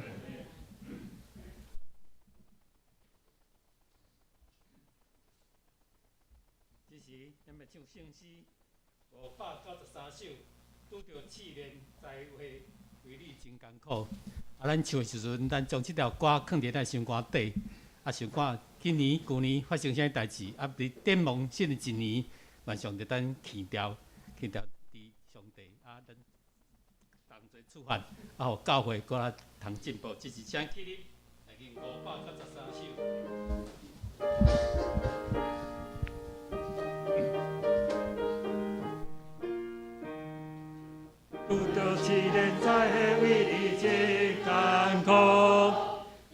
這時，咱欲唱聖詩593首，拄著試煉災禍，為你真艱苦。啊，咱唱的時陣，咱將這條歌囥佇咱心肝底，啊，想看今年、舊年發生啥物代誌，啊，佇展望新的一年，願上帝咱起調，起調佇上帝，啊，咱同齊出發，啊，予教會閣較通進步。這是請起立，來念593首。拄著試煉災禍，為你真艱苦，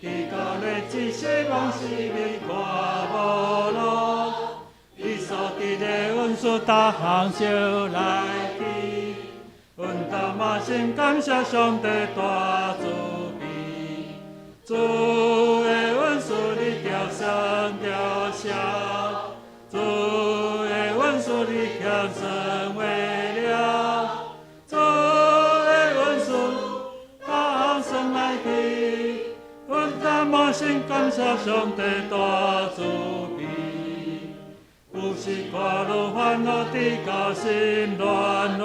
伫高日子失望四面看無路，你所得的恩賜逐項收來去，阮擔滿心感謝上帝大慈悲，主的恩賜你著算著數，主的恩賜你欠算袂了。主的恩賜逐項算來去，阮擔滿心感謝上帝大慈悲。有時快樂煩惱，直到心亂亂，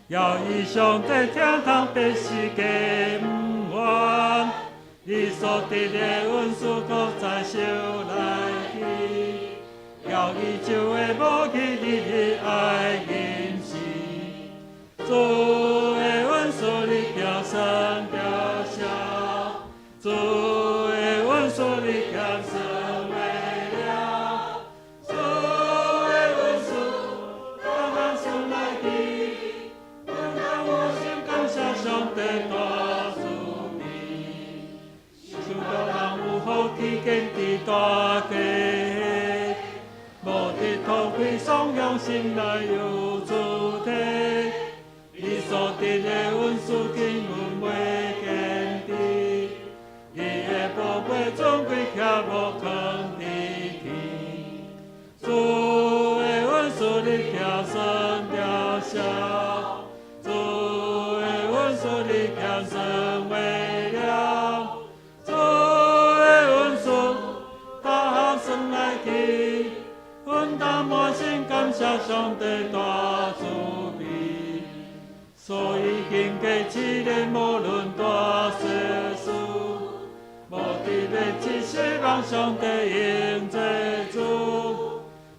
要伊上帝聽通別時加毋願。你所得的恩賜閣再收來去，要伊就會無去你的愛認識。主的恩賜你著算著數，主的恩賜你欠算袂了，主的恩賜逐項算來去，阮擔滿心感謝上帝大慈悲。想著人有福氣堅持大家，無得土氣爽用心內有主體。你所得的恩賜，經阮袂堅持，你的寶貝尊貴徛無囥佇天。主的恩賜你著算著數，主的恩賜你欠算袂了，主的恩賜逐項算來去，阮擔滿心感謝上帝大慈悲。所以經過試煉，無論大細事，無得欲只希望上帝應做主。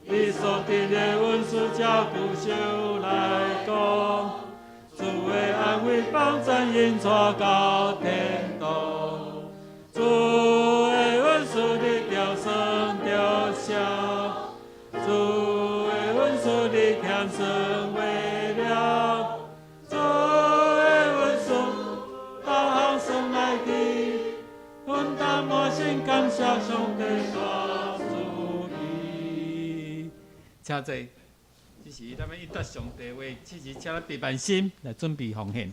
你所得的恩賜，才久收來講，主的安慰幫贊引帶到天堂。主的恩賜你著算著數，主的恩賜你欠算袂了。主的恩賜逐項算來去，阮擔滿心感謝上帝大慈悲。請坐，這時咱欲一讀上帝話，此時請咱閉萬心來準備奉獻。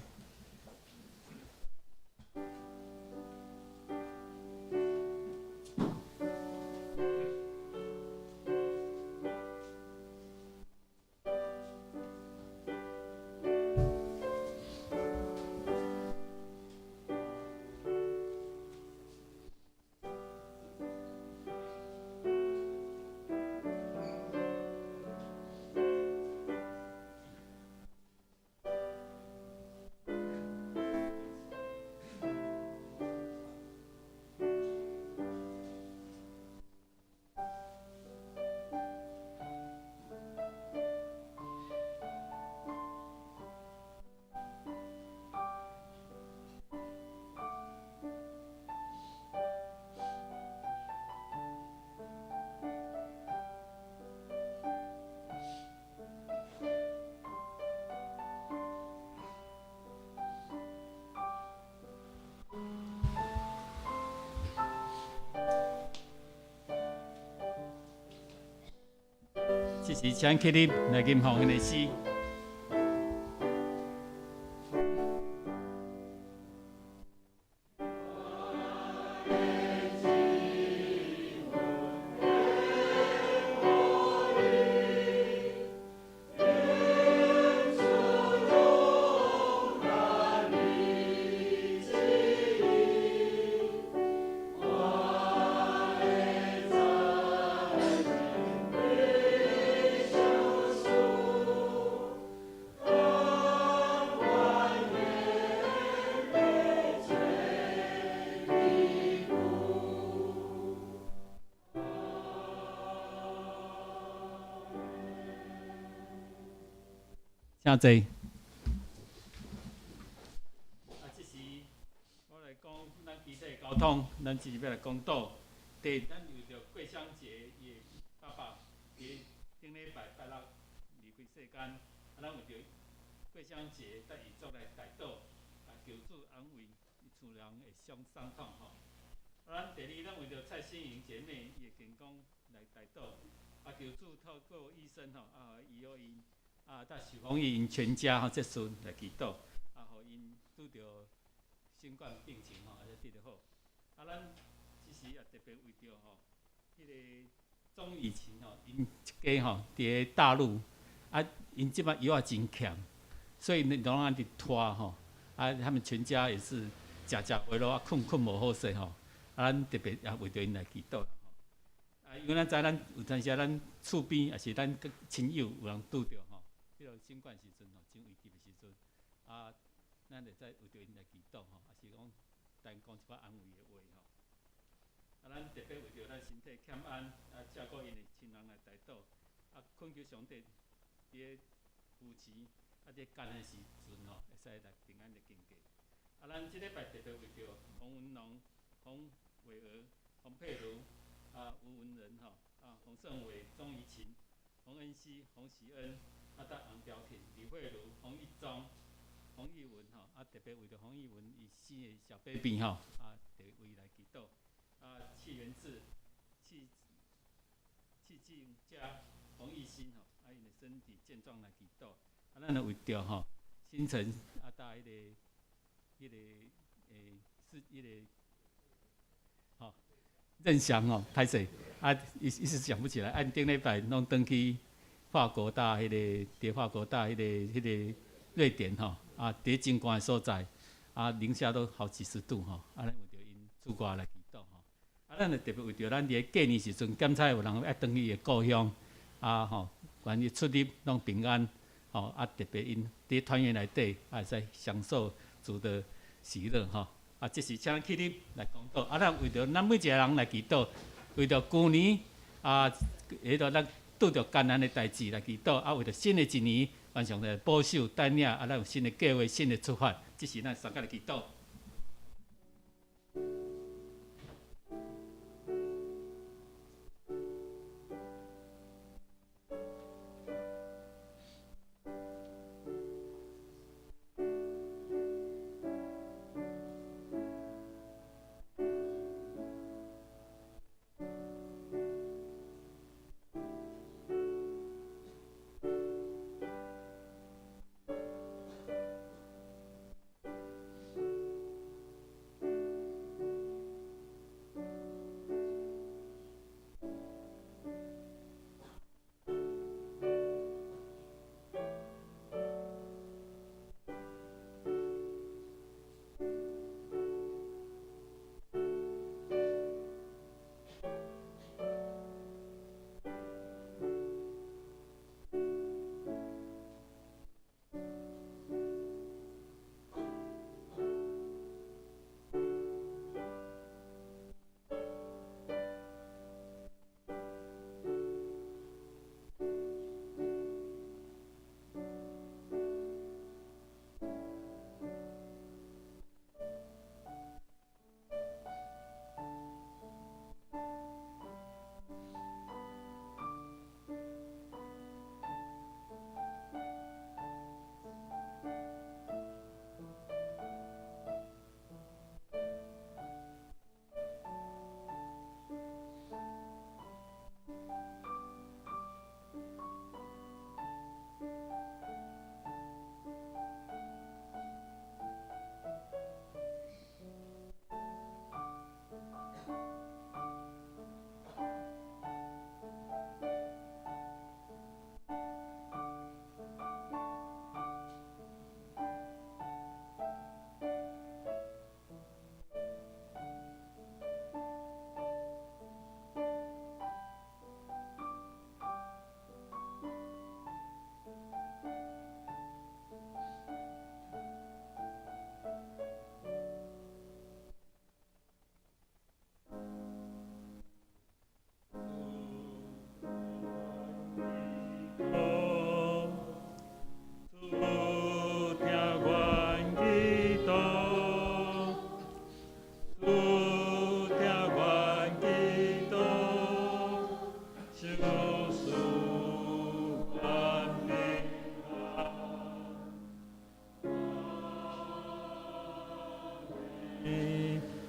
這時請起立來吟奉獻的詩。請坐。啊，這時我來講咱肢體溝通，咱這是欲來講道。第一，咱為著郭湘傑伊的爸爸佇頂禮拜拜六離開世間，啊，咱為著郭湘傑佮遺族來代禱，啊，求主安慰伊厝人的傷傷痛吼。啊，咱第二，咱為著蔡心瑩姐妹伊的健康來代禱，啊，求主透過醫生吼，啊，醫好𪜶，啊，佮受訪伊𪜶全家吼，這孫來祈禱，啊，予𪜶拄著新冠病情吼，會使得好。啊，咱這時也特別為著吼，彼個鍾以琴吼，𪜶一家吼，佇咧大陸，啊，𪜶這擺藥仔真欠，所以𪜶攏按佇拖吼，啊，他們全家也是食食袂落，啊，睏睏無好勢吼，啊，咱特別也為著𪜶來祈禱啦吼。啊，因為咱知咱有當時咱厝邊抑是咱親友有人拄著吼，彼個新冠時陣吼，真危急的時陣，啊，咱會使為著𪜶來祈禱吼，抑是講單講一寡安慰的話吼。啊，咱特別為著咱身體欠安，啊，照顧𪜶的親人來代禱，啊，懇求上帝佇咧扶持，啊，佇艱難時陣吼，會使來平安的經過。啊，咱這禮拜特別為著洪文龍、洪偉娥、洪佩如、啊吳文仁吼、啊洪勝偉、鍾怡琴、洪恩熙、洪喜恩、啊，佮洪兆廷、李慧茹、洪一中、洪義文吼，啊特別為著洪義文伊生的小 baby 吼，啊特別為伊來祈禱。啊，戚元志、戚戚靜佳、洪義新吼，啊𪜶的身體健壯來祈禱。啊，咱就為著吼新城啊，搭彼個是彼個吼任祥吼，歹勢啊，一一時想不起來。啊，頂禮拜攏轉去法國搭彼個，佇法國搭彼個瑞典吼，啊，佇真寒的所在，啊，零下都好幾十度吼，啊，咱為著𪜶出國來祈禱吼。啊，咱就特別為著咱佇咧過年時陣檢查有人愛轉去伊的故鄉，啊吼，願伊出入攏平安，吼啊，特別𪜶佇團圓內底，啊，會使享受主的喜樂吼。啊，這時請咱起立來講道。啊，咱為著咱每一個人來祈禱，為著舊年啊，彼個咱拄著艱難的代誌來祈禱。啊，為著新的一年，願上帝保守帶領，啊，咱有新的計劃、新的出發。這時咱相佮來祈禱。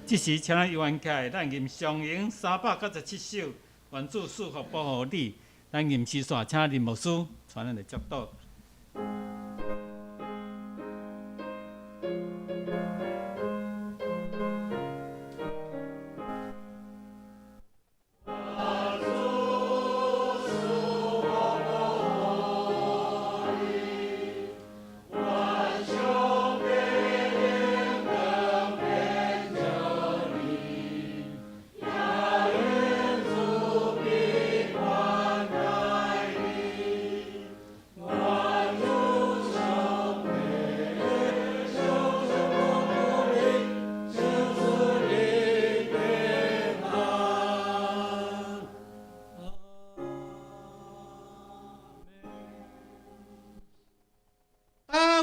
這時，請咱搖起來，咱吟雙詠397首，願主賜福保護你。咱吟詩煞，請林牧師帶咱來祝禱。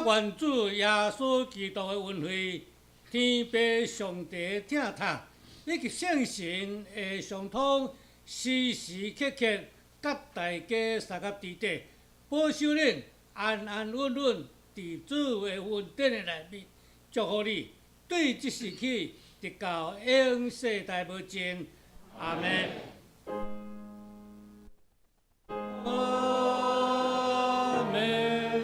願主耶穌基督的恩惠，天父上帝的疼痛，以及聖神的相通，時時刻刻佮大家相佮佇底，保守恁安安穩穩佇主的恩典的內面，祝福你，對這時起，直到永世代無盡。阿們。阿們。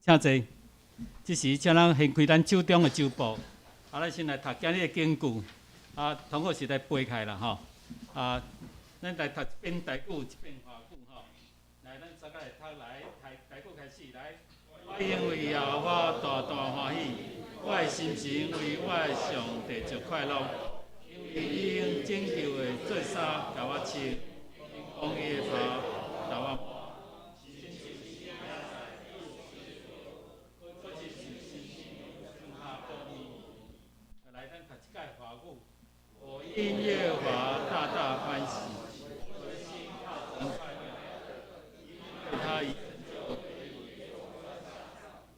請坐。這時，請咱掀開咱手中的周報，啊，咱先來讀今日的經句。啊，通好是來背起來啦，吼。啊，咱來讀一遍台語，一遍華語，吼。來，咱大家來讀來，台台語開始來。我因為耶和華大大歡喜，我的心情為我的上帝就快樂，因為伊用拯救的做衫共我穿，用公義的袍罩我。來，咱讀一擺華語。我因耶和華大大歡喜，我的心靠神快樂，因為他以拯救為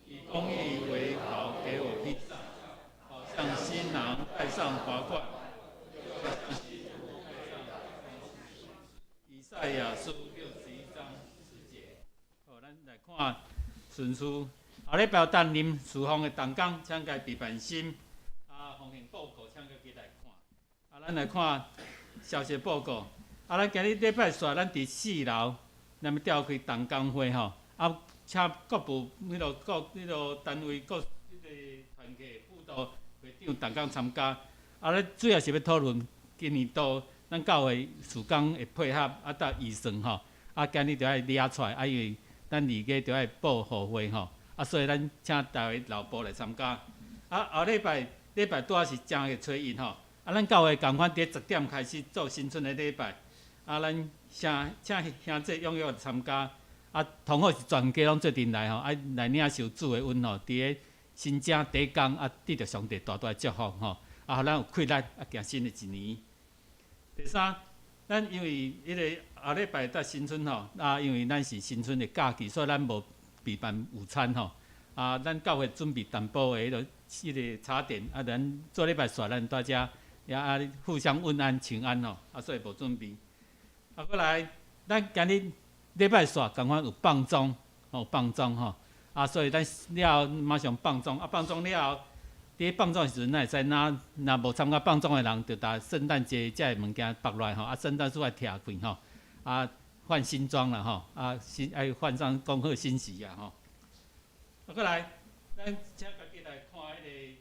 以公義為袍給我披上，好像新郎戴上華冠。以賽亞書61章10節。好，咱來看順序。後禮拜有擔任事奉的同工，請共備辦心。啊，奉獻報告，請家己來看。啊，咱來看消息報告。啊，咱今日禮拜四，咱佇四樓，咱欲召開同工會吼。啊，請各部、彼囉各、彼囉單位、各彼个團體輔導會長同工參加。啊，咱主要是欲討論今年度咱教會事工的配合啊，佮預算吼。啊，今日著愛掠出來，啊，因為咱二月著愛報予會吼。啊，所以咱請逐个老部來參加。啊，後禮拜禮拜拄仔是正月初一吼。啊，咱教會仝款佇10點開始做新春的禮拜。啊，咱請請兄弟踴躍參加。啊，通好是全家攏做陣來吼，啊，來領受主的恩吼，佇个新正第一工啊，得著上帝大大的祝福吼。啊，予咱有氣力啊，行新的一年。第三，咱因為彼个後禮拜才新春吼，啊，因為咱是新春的假期，所以咱無備辦午餐吼。啊，咱教會準備淡薄的彼个彼个茶點，啊，咱做禮拜煞咱大家也啊互相問安請安吼，啊，所以無準備。啊，閣來，咱今日禮拜四仝款有放鐘，吼放鐘吼，啊，所以咱了後馬上放鐘，啊，放鐘了後，佇放鐘的時陣，咱會使若若無參加放鐘的人，就共聖誕節遮个物件縛落來吼，啊，聖誕樹愛拆開吼，啊，換新裝啦吼，啊，新愛換上恭賀新禧啊吼。啊，閣來，咱請家己來看彼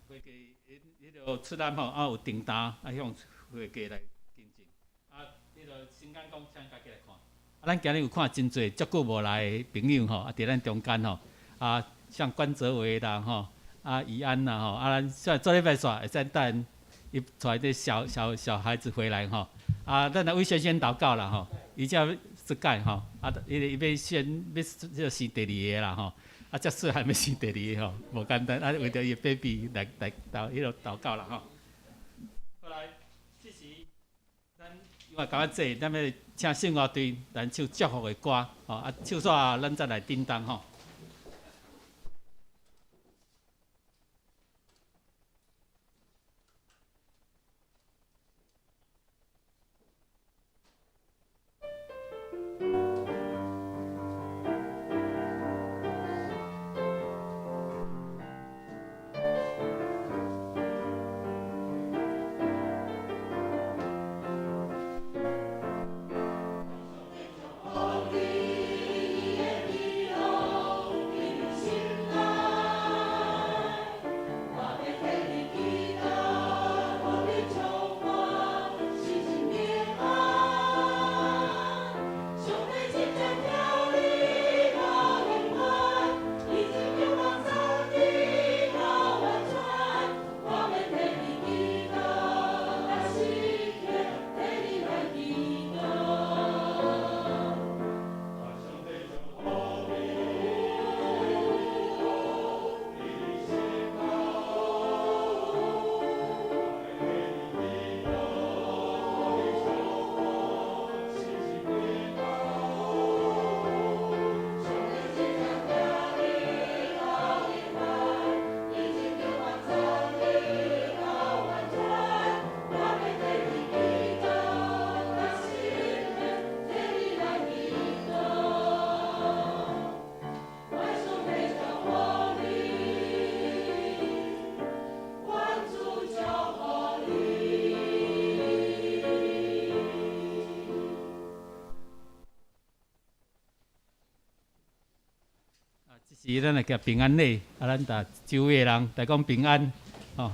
个會計彼彼个出單吼，啊有訂單，啊向會計來更正。啊，彼个新監講，請家己來看。啊，咱今日有看真濟足久無來的朋友吼，啊，佇咱中間吼，啊，像關澤維啦吼，啊，怡安啦吼，啊，咱做做禮拜煞會使等伊帶這小小小孩子回來吼，啊，咱來為先生禱告啦吼，伊才出界吼，啊，伊伊欲先欲這生第二个啦吼，啊，遮細漢欲生第二個吼，無簡單，啊，為著伊的 baby 來來禱彼落禱告啦吼。後來，這時咱因為感覺這，咱欲請聖樂隊來唱祝福的歌，吼，啊，唱煞咱再來叮當吼。這時咱來行平安禮，啊，咱逐周圍的人來講平安，吼。